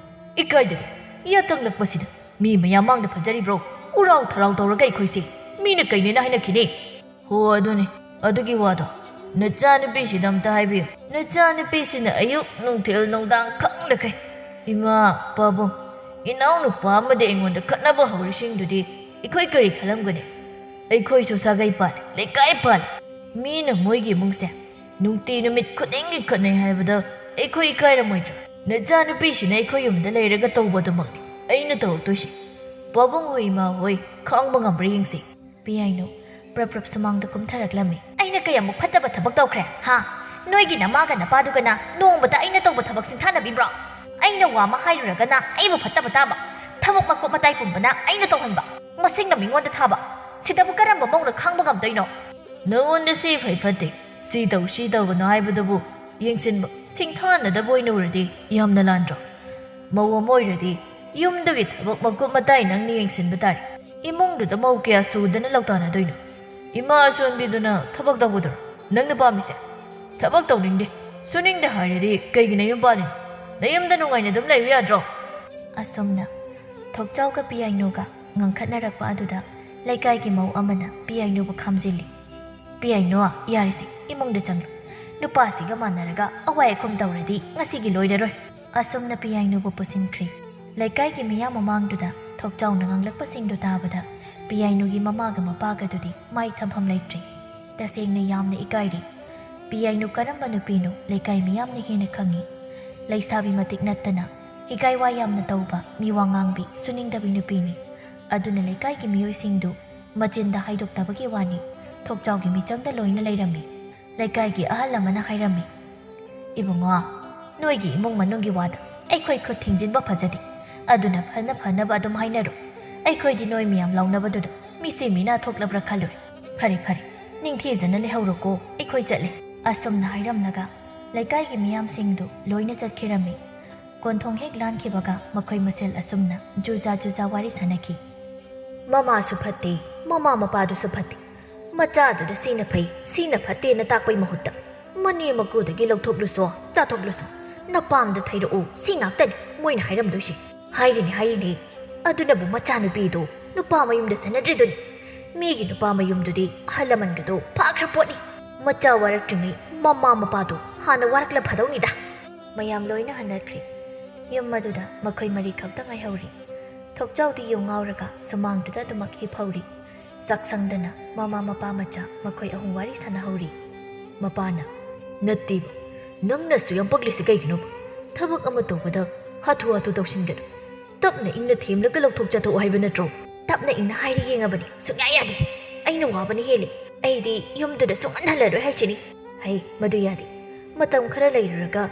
ꯏꯀꯥꯏꯗꯗꯤ ꯌꯥꯇꯪꯂꯛꯄꯁꯤꯗ ꯃꯤ ꯃꯌꯥꯝ ꯃꯥꯡꯗ ꯐꯖꯔꯤꯕ꯭ꯔꯣ? ꯎꯔꯥꯎ ꯊꯔꯥꯎ ꯇꯧꯔꯒ ꯑꯩꯈꯣꯏꯁꯦ ꯃꯤꯅ ꯀꯩꯅꯦꯅ ꯍꯥꯏꯅꯈꯤꯅꯤ꯫ ꯍꯣ, ꯑꯗꯨꯅꯤ꯫ ꯑꯗꯨꯒꯤ ꯋꯥꯗꯣ ꯅꯆꯥꯅꯨꯄꯤꯁꯤꯗ ꯑꯝꯇ ꯍꯥꯏꯕꯤꯌꯨ꯫ ꯅꯆꯥꯅꯨꯄꯤꯁꯤꯅ ꯑꯌꯨꯛ, ꯅꯨꯡꯊꯤꯜ, ꯅꯨꯡꯗꯥꯡ ꯈꯪꯗꯈꯩ ꯏꯃꯥ, ꯄꯥꯕꯨꯡ, ꯏꯅꯥꯎꯅꯨꯄꯥ ꯑꯃꯗꯤ ꯑꯩꯉꯣꯟꯗ ꯈꯠꯅꯕ ꯍꯧꯔꯤꯁꯤꯡꯗꯨꯗꯤ ꯑꯩꯈꯣꯏ ꯀꯔꯤ ꯈꯜꯂꯝꯒꯅꯤ? ꯑꯩꯈꯣꯏꯁꯨ ꯁꯥꯒꯩ ꯄꯥꯜꯂꯤ, ꯂꯩꯀꯥꯏ ꯄꯥꯜꯂꯤ꯫ ꯃꯤꯅ ꯃꯣꯏꯒꯤ ꯏꯃꯨꯡꯁꯦ ꯅꯨꯡꯇꯤ ꯅꯨꯃꯤꯠ ꯈꯨꯗꯤꯡꯒꯤ ꯈꯠꯅꯩ ꯍꯥꯏꯕꯗ ꯑꯩꯈꯣꯏ ꯏꯀꯥꯏꯔꯝꯃꯣꯏꯗ꯭ꯔꯥ? ꯅꯆꯥꯅꯨꯄꯤꯁꯤꯅ ꯑꯩꯈꯣꯏ ꯌꯨꯝꯗ ꯂꯩꯔꯒ ꯇꯧꯕ ꯑꯗꯨꯃꯛꯅꯤ ꯑꯩꯅ ꯇꯧꯔꯛꯇꯣꯏꯁꯤ꯫ ꯄꯥꯕꯨꯡ ꯍꯣꯏ, ꯏꯃꯥ ꯍꯣꯏ ꯈꯥꯡꯕ ꯉꯝꯕ꯭ꯔꯥ ꯌꯦꯡꯁꯤ꯫ ꯄꯤꯌꯥꯏꯅꯨ ꯄ꯭ꯔꯞ ꯄ꯭ꯔꯞ ꯁꯨꯃꯥꯡꯗ ꯀꯨꯝꯊꯔꯛꯂꯝꯃꯤ꯫ ꯑꯩꯅ ꯀꯌꯥꯃꯨꯛ ꯐꯠꯇꯕ ꯊꯕꯛ ꯇꯧꯈ꯭ꯔꯦ, ꯍꯥ? ꯅꯣꯏꯒꯤ ꯅꯃꯥꯒ ꯅꯄꯥꯗꯨꯒꯅ ꯅꯣꯡꯃꯇ ꯑꯩꯅ ꯇꯧꯕ ꯊꯕꯛ ꯁꯤꯡꯊꯥꯅꯕꯤꯕ꯭ꯔꯣ? ꯑꯩꯅ ꯋꯥ ꯑꯃ ꯍꯥꯏꯔꯨꯔꯒꯅ ꯑꯩꯕꯨ ꯐꯠꯇꯕ ꯇꯥꯕ, ꯊꯕꯛ ꯃꯀꯨꯞ ꯃꯇꯥꯏ ꯄꯨꯝꯕꯅ ꯑꯩꯅ ꯇꯧꯍꯟꯕ, ꯃꯁꯤꯡꯅ ꯃꯤꯉꯣꯟꯗ ꯊꯥꯕ꯫ ꯁꯤꯗꯕꯨ ꯀꯔꯝꯕ ꯃꯧꯅ ꯈꯥꯡꯕ ꯉꯝꯗꯣꯏꯅꯣ? ꯅꯉꯣꯟꯗ ꯁꯤ ꯐꯩ ꯐꯠꯇꯦ, ꯁꯤ ꯇꯧ ꯁꯤ ꯇꯧꯒꯅꯨ ꯍꯥꯏꯕꯗꯨꯕꯨ ꯌꯦꯡꯁꯤꯟꯕ, ꯁꯤꯡꯊꯥꯅꯗꯕ ꯑꯣꯏꯅ ꯎꯔꯗꯤ ꯌꯥꯝꯅ ꯂꯥꯟꯗ꯭ꯔꯣ? ꯃꯧ ꯑꯃ ꯑꯣꯏꯔꯗꯤ ꯌꯨꯝꯗꯨꯒꯤ ꯊꯕꯛ ꯃꯀꯨꯞ ꯃꯇꯥꯏ ꯅꯪꯅ ꯌꯦꯡꯁꯤꯟꯕ ꯇꯥꯔꯦ꯫ ꯏꯃꯨꯡꯗꯨꯗ ꯃꯧ ꯀꯌꯥ ꯁꯨꯗꯅ ꯂꯧꯇꯥꯅꯗꯣꯏꯅꯣ? ꯏꯃꯥ ꯑꯁꯣꯟꯕꯤꯗꯨꯅ ꯊꯕꯛ ꯇꯧꯒꯗ꯭ꯔꯣ ꯅꯪꯅ ꯄꯥꯝꯃꯤꯁꯦ? ꯊꯕꯛ ꯇꯧꯅꯤꯡꯗꯦ, ꯁꯨꯅꯤꯡꯗꯦ ꯍꯥꯏꯔꯗꯤ ꯀꯩꯒꯤ ꯅꯌꯨꯝ ꯄꯥꯜꯂꯤꯅꯣ? ꯅꯌꯨꯝꯗ ꯅꯨꯡꯉꯥꯏꯅ ꯑꯗꯨꯝ ꯂꯩꯌꯨ ꯌꯥꯗ꯭ꯔꯣ? ꯑꯁꯨꯝꯅ ꯊꯣꯛꯆꯥꯎꯒ ꯄꯤꯌꯥꯏꯅꯨꯒ ꯉꯥꯡꯈꯠꯅꯔꯛꯄ ꯑꯗꯨꯗ ꯂꯩꯀꯥꯏꯒꯤ ꯃꯧ ꯑꯃꯅ ꯄꯤꯌꯥꯏꯅꯨꯕꯨ ꯈꯥꯝꯖꯤꯜꯂꯤ꯫ "ꯄꯤꯌꯥꯏꯅꯨ, ꯌꯥꯔꯤꯁꯦ, ꯏꯃꯨꯡꯗ ꯆꯪꯂꯨ꯫ ꯅꯨꯄꯥꯁꯤꯒ ꯃꯥꯟꯅꯔꯒ ꯑꯋꯥꯏ ꯑꯈꯨꯝ ꯇꯧꯔꯗꯤ ꯉꯁꯤꯒꯤ ꯂꯣꯏꯔꯔꯣꯏ"꯫ ꯑꯁꯨꯝꯅ ꯄꯤꯌꯥꯏꯅꯨꯕꯨ ꯄꯨꯁꯤꯟꯈ꯭ꯔꯤ꯫ ꯂꯩꯀꯥꯏꯒꯤ ꯃꯤꯌꯥꯝ ꯃꯃꯥꯡꯗꯨꯗ ꯊꯣꯛꯆꯥꯎꯅ ꯉꯥꯡꯂꯛꯄꯁꯤꯡꯗꯨ ꯇꯥꯕꯗ ꯄꯤꯌꯥꯏꯅꯨꯒꯤ ꯃꯃꯥꯒ ꯃꯄꯥꯒꯗꯨꯗꯤ ꯃꯥꯏ ꯊꯝꯐꯝ ꯂꯩꯇ꯭ꯔꯦ꯫ ꯇꯁꯦꯡꯅ ꯌꯥꯝꯅ ꯏꯀꯥꯏꯔꯤ꯫ ꯄꯤꯌꯥꯏꯅꯨ ꯀꯔꯝꯕ ꯅꯨꯄꯤꯅꯣ ꯂꯩꯀꯥꯏ ꯃꯤꯌꯥꯝꯅ ꯍꯦꯟꯅ ꯈꯪꯉꯤ꯫ ꯂꯩꯁꯥꯕꯤ ꯃꯇꯤꯛ ꯅꯠꯇꯅ ꯍꯤꯒꯥꯏ ꯋꯥ ꯌꯥꯝꯅ ꯇꯧꯕ, ꯃꯤꯋꯥ ꯉꯥꯡꯕꯤ, ꯁꯨꯅꯤꯡꯗꯕꯤ ꯅꯨꯄꯤꯅꯤ꯫ ꯑꯗꯨꯅ ꯂꯩꯀꯥꯏꯒꯤ ꯃꯤꯑꯣꯏꯁꯤꯡꯗꯨ ꯃꯆꯤꯟꯗ ꯍꯥꯏꯗꯣꯛꯇꯕꯒꯤ ꯋꯥꯅꯤ, ꯊꯣꯛꯆꯥꯎꯒꯤ ꯃꯤꯆꯪꯗ ꯂꯣꯏꯅ ꯂꯩꯔꯝꯃꯤ꯫ ꯂꯩꯀꯥꯏꯒꯤ ꯑꯍꯜ ꯑꯃꯅ ꯍꯥꯏꯔꯝꯃꯤ, "ꯏꯕꯨꯡꯉꯣ, ꯅꯣꯏꯒꯤ ꯏꯃꯨꯡ ꯃꯅꯨꯡꯒꯤ ꯋꯥꯗ ꯑꯩꯈꯣꯏ ꯈꯨꯠ ꯊꯤꯡꯖꯤꯟꯕ ꯐꯖꯗꯦ꯫ ꯑꯗꯨꯅ ꯐꯅ ꯐꯅꯕ ꯑꯗꯨꯝ ꯍꯥꯏꯅꯔꯣ꯫ ꯑꯩꯈꯣꯏꯗꯤ ꯅꯣꯏ ꯃꯌꯥꯝ ꯂꯥꯎꯅꯕꯗꯨꯗ ꯃꯤꯁꯤ ꯃꯤꯅꯥ ꯊꯣꯛꯂꯕ꯭ꯔꯥ ꯈꯜꯂꯨꯔꯦ꯫ ꯐꯔꯦ, ꯐꯔꯦ, ꯅꯤꯡꯊꯤꯖꯅ ꯂꯩꯍꯧꯔꯣꯀꯣ, ꯑꯩꯈꯣꯏ ꯆꯠꯂꯦ"꯫ ꯑꯁꯨꯝꯅ ꯍꯥꯏꯔꯝꯂꯒ ꯂꯩꯀꯥꯏꯒꯤ ꯃꯤꯌꯥꯝꯁꯤꯡꯗꯨ ꯂꯣꯏꯅ ꯆꯠꯈꯤꯔꯝꯃꯤ꯫ ꯀꯣꯟꯊꯣꯡ ꯍꯦꯛ ꯂꯥꯟꯈꯤꯕꯒ ꯃꯈꯣꯏ ꯃꯁꯦꯜ ꯑꯁꯨꯝꯅ ꯖꯨꯖꯥ ꯖꯨꯖꯥ ꯋꯥꯔꯤ ꯁꯥꯟꯅꯈꯤ꯫ "ꯃꯃꯥꯁꯨ ꯐꯠꯇꯦ, ꯃꯃꯥ ꯃꯄꯥꯗꯨꯁꯨ ꯐꯠꯇꯦ꯫ ꯃꯆꯥꯗꯨꯗ ꯁꯤꯅ ꯐꯩ, ꯁꯤꯅ ꯐꯠꯇꯦꯅ ꯇꯥꯛꯄꯩ ꯃꯍꯨꯠꯇ ꯃꯅꯦ ꯃꯀꯨꯗꯒꯤ ꯂꯧꯊꯣꯛꯂꯨꯁꯣ, ꯆꯥꯊꯣꯛꯂꯨꯁꯣ, ꯅꯄꯥꯝꯗ ꯊꯩꯔꯛꯎ, ꯁꯤ ꯉꯥꯛꯇꯅꯤ ꯃꯣꯏꯅ ꯍꯥꯏꯔꯝꯗꯣꯏꯁꯦ꯫ ꯍꯥꯏꯔꯤꯅꯦ, ꯍꯥꯏꯔꯤꯅꯦ, ꯑꯗꯨꯅꯕꯨ ꯃꯆꯥꯅꯨꯄꯤꯗꯣ ꯅꯨꯄꯥ ꯃꯌꯨꯝꯗ ꯆꯠꯅꯗ꯭ꯔꯤꯗꯨꯅꯤ꯫ ꯃꯤꯒꯤ ꯅꯨꯄꯥ ꯃꯌꯨꯝꯗꯨꯗꯤ ꯑꯍꯜ ꯂꯃꯟꯒꯗꯣ ꯐꯥꯈ꯭ꯔ ꯄꯣꯠꯅꯤ꯫ ꯃꯆꯥ ꯋꯥꯔꯛꯇ꯭ꯔꯤꯉꯩ ꯃꯃꯥ ꯃꯄꯥꯗꯣ ꯍꯥꯟꯅ ꯋꯥꯔꯛꯂ ꯐꯗꯧꯅꯤꯗ꯫" ꯃꯌꯥꯝ ꯂꯣꯏꯅ ꯍꯟꯅꯈ꯭ꯔꯦ꯫ ꯌꯨꯝ ꯑꯗꯨꯗ ꯃꯈꯣꯏ ꯃꯔꯤ ꯈꯛꯇ ꯉꯥꯏꯍꯧꯔꯤ꯫ ꯊꯣꯛꯆꯥꯎꯗꯤ ꯌꯨ ꯉꯥꯎꯔꯒ ꯁꯨꯃꯥꯡꯗꯨꯗ ꯑꯗꯨꯃꯛ ꯍꯤꯞꯍꯧꯔꯤ꯫ ꯆꯥꯛꯁꯪꯗꯅ ꯃꯃꯥ ꯃꯄꯥ ꯃꯆꯥ ꯃꯈꯣꯏ ꯑꯍꯨꯝ ꯋꯥꯔꯤ ꯁꯥꯟꯅꯍꯧꯔꯤ꯫ ꯃꯄꯥꯅ, "ꯅꯠꯇꯦꯕ, ꯅꯪꯅ ꯑꯁꯨꯛ ꯌꯥꯝ ꯄꯛꯂꯤꯁꯤ ꯀꯩꯒꯤꯅꯣꯕ? ꯊꯕꯛ ꯑꯃ ꯇꯧꯕꯗ ꯍꯥꯊꯨ ꯍꯥꯊꯨ ꯇꯧꯁꯤꯟꯒꯅꯨ꯫ ꯇꯞꯅ ꯏꯪꯅ ꯊꯦꯝꯂꯒ ꯂꯧꯊꯣꯛ ꯆꯥꯊꯣꯛ ꯍꯥꯏꯕ ꯅꯠꯇ꯭ꯔꯣ?" "ꯇꯞꯅ ꯏꯪꯅ ꯍꯥꯏꯔ ꯌꯦꯡꯉꯕꯅꯤ, ꯁꯨꯡꯌꯥ ꯌꯥꯗꯦ꯫ ꯑꯩꯅ ꯋꯥꯕꯅ ꯍꯦꯜꯂꯤ꯫ ꯑꯩꯗꯤ ꯌꯨꯝꯗꯨꯗ ꯁꯨꯡꯍꯟ ꯍꯜꯂꯔꯣꯏ ꯍꯥꯏꯁꯤꯅꯤ꯫" "ꯍꯩ, ꯃꯗꯨ ꯌꯥꯗꯦ꯫ ꯃꯇꯝ ꯈꯔ ꯂꯩꯔꯨꯔꯒ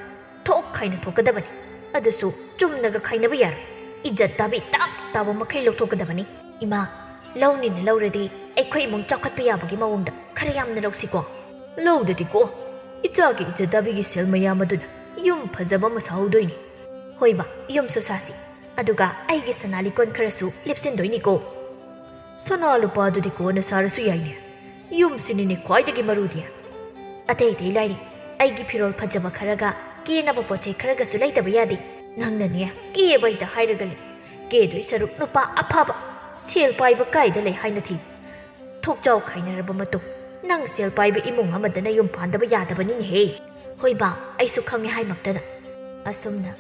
ꯊꯣꯛ ꯈꯥꯏꯅ ꯊꯣꯛꯀꯗꯕꯅꯤ꯫ ꯑꯗꯨꯁꯨ ꯆꯨꯝꯅꯒ ꯈꯥꯏꯅꯕ ꯌꯥꯔꯣꯏ꯫ ꯏꯖꯠ ꯇꯥꯕꯤ ꯇꯞ ꯇꯥꯕ ꯃꯈꯩ ꯂꯧꯊꯣꯛꯀꯗꯕꯅꯤ꯫" "ꯏꯃꯥ, ꯂꯧꯅꯤꯅ ꯂꯧꯔꯗꯤ ꯑꯩꯈꯣꯏ ꯏꯃꯨꯡ ꯆꯥꯎꯈꯠꯄ ꯌꯥꯕꯒꯤ ꯃꯑꯣꯡꯗ ꯈꯔ ꯌꯥꯝꯅ ꯂꯧꯁꯤꯀꯣ?" "ꯂꯧꯗꯗꯤꯀꯣ, ꯏꯆꯥꯒꯤ ꯏꯖꯠ ꯇꯥꯕꯤꯒꯤ ꯁꯦꯜ ꯃꯌꯥꯝ ꯑꯗꯨꯅ ꯌꯨꯝ ꯐꯖꯕ ꯑꯃ ꯁꯥꯍꯧꯗꯣꯏꯅꯤ꯫" "ꯍꯣꯏꯕ, ꯌꯨꯝꯁꯨ ꯁꯥꯁꯤ꯫ ꯑꯗꯨꯒ ꯑꯩꯒꯤ ꯁꯅꯥ ꯂꯤꯛꯀꯣꯟ ꯈꯔꯁꯨ ꯂꯦꯞꯁꯤꯟꯗꯣꯏꯅꯤꯀꯣ꯫" "ꯁꯅꯥ ꯂꯨꯄꯥꯗꯨꯗꯤ ꯀꯣꯟꯅ ꯁꯥꯔꯁꯨ ꯌꯥꯏꯅꯦ꯫ ꯌꯨꯝꯁꯤꯅꯤꯅꯦ ꯈ꯭ꯋꯥꯏꯗꯒꯤ ꯃꯔꯨꯗꯤ꯫" "ꯑꯇꯩ ꯑꯇꯩ ꯂꯥꯏꯔꯤ, ꯑꯩꯒꯤ ꯐꯤꯔꯣꯜ ꯐꯖꯕ ꯈꯔꯒ ꯀꯦꯅꯕ ꯄꯣꯠ ꯆꯩ ꯈꯔꯒꯁꯨ ꯂꯩꯇꯕ ꯌꯥꯗꯦ꯫ ꯅꯪꯅꯅꯦ ꯀꯦꯕ ꯍꯦꯛꯇ ꯍꯥꯏꯔꯒ ꯂꯩ꯫ ꯀꯦꯗꯣꯏ ꯁꯔꯨꯛ ꯅꯨꯄꯥ ꯑꯐꯕ, ꯁꯦꯜ ꯄꯥꯏꯕ ꯀꯥꯏꯗ ꯂꯩ ꯍꯥꯏꯅ ꯊꯤ꯫ ꯊꯣꯛꯆꯥꯎ ꯈꯥꯏꯅꯔꯕ ꯃꯇꯨꯡ ꯅꯪ ꯁꯦꯜ ꯄꯥꯏꯕ ꯏꯃꯨꯡ ꯑꯃꯗꯅ ꯌꯨꯝ ꯄꯥꯟꯗꯕ ꯌꯥꯗꯕꯅꯤꯅꯦꯍꯦ꯫" "ꯍꯣꯏꯕ, ꯑꯩꯁꯨ ꯈꯪꯉꯦ ꯍꯥꯏꯃꯛꯇꯅ꯫" ꯑꯁꯨꯝꯅ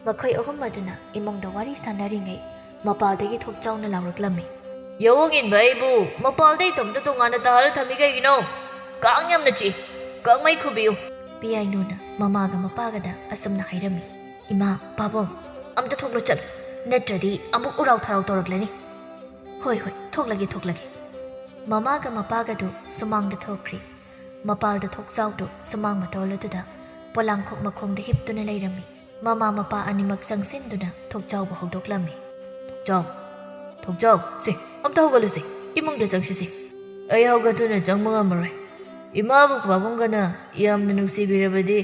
ꯃꯈꯣꯏ ꯑꯍꯨꯝ ꯑꯗꯨꯅ ꯏꯃꯨꯡꯗ ꯋꯥꯔꯤ ꯁꯥꯟꯅꯔꯤꯉꯩ ꯃꯄꯥꯜꯗꯒꯤ ꯊꯣꯛꯆꯥꯎꯅ ꯂꯥꯎꯔꯛꯂꯝꯃꯤ꯫ "ꯌꯥꯋꯣꯡ ꯏꯟꯕ ꯑꯩꯕꯨ ꯃꯄꯥꯜꯗ ꯏꯇꯣꯝꯇ ꯇꯣꯉꯥꯟꯅ ꯇꯥꯍꯜꯂ ꯊꯝꯃꯤ ꯀꯩꯒꯤꯅꯣ? ꯀꯥꯡ ꯌꯥꯝꯅ ꯆꯤꯛꯏ, ꯀꯥꯡꯃꯩ ꯈꯨꯕꯤꯌꯨ꯫" ꯄꯤꯌꯥꯏꯅꯨꯅ ꯃꯃꯥꯒ ꯃꯄꯥꯒꯗ ꯑꯁꯨꯝꯅ ꯍꯥꯏꯔꯝꯃꯤ꯫ "ꯏꯃꯥ, ꯄꯥꯕꯨꯡ, ꯑꯝꯇ ꯊꯣꯛꯂꯣ ꯆꯠꯂꯣ, ꯅꯠꯇ꯭ꯔꯗꯤ ꯑꯃꯨꯛ ꯎꯔꯥꯎ ꯊꯔꯥꯎ ꯇꯧꯔꯛꯂꯅꯤ꯫" "ꯍꯣꯏ, ꯍꯣꯏ, ꯊꯣꯛꯂꯒꯦ, ꯊꯣꯛꯂꯒꯦ꯫" ꯃꯃꯥꯒ ꯃꯄꯥꯒꯗꯨ ꯁꯨꯃꯥꯡꯗ ꯊꯣꯛꯈ꯭ꯔꯦ꯫ ꯃꯄꯥꯜꯗ ꯊꯣꯛꯆꯥꯎꯗꯨ ꯁꯨꯃꯥꯡ ꯃꯇꯣꯜ ꯑꯗꯨꯗ ꯄꯣꯂꯥꯡꯈꯣꯛ ꯃꯈꯣꯡꯗ ꯍꯤꯞꯇꯨꯅ ꯂꯩꯔꯝꯃꯤ꯫ ꯃꯃꯥ ꯃꯄꯥ ꯑꯅꯤꯃꯛ ꯆꯪꯁꯤꯟꯗꯨꯅ ꯊꯣꯛꯆꯥꯎꯕꯨ ꯍꯧꯗꯣꯛꯂꯝꯃꯤ꯫ "ꯊꯣꯛꯆꯥꯎ, ꯊꯣꯛꯆꯥꯎ, ꯁꯦ, ꯑꯝꯇ ꯍꯧꯒꯠꯂꯨꯁꯦ, ꯏꯃꯨꯡꯗ ꯆꯪꯁꯤꯁꯦ꯫" "ꯑꯩ ꯍꯧꯒꯠꯇꯨꯅ ꯆꯪꯕ ꯉꯝꯃꯔꯣꯏ꯫ ꯏꯃꯥꯕꯨ ꯄꯥꯕꯨꯡꯒꯅ ꯌꯥꯝꯅ ꯅꯨꯡꯁꯤꯕꯤꯔꯕꯗꯤ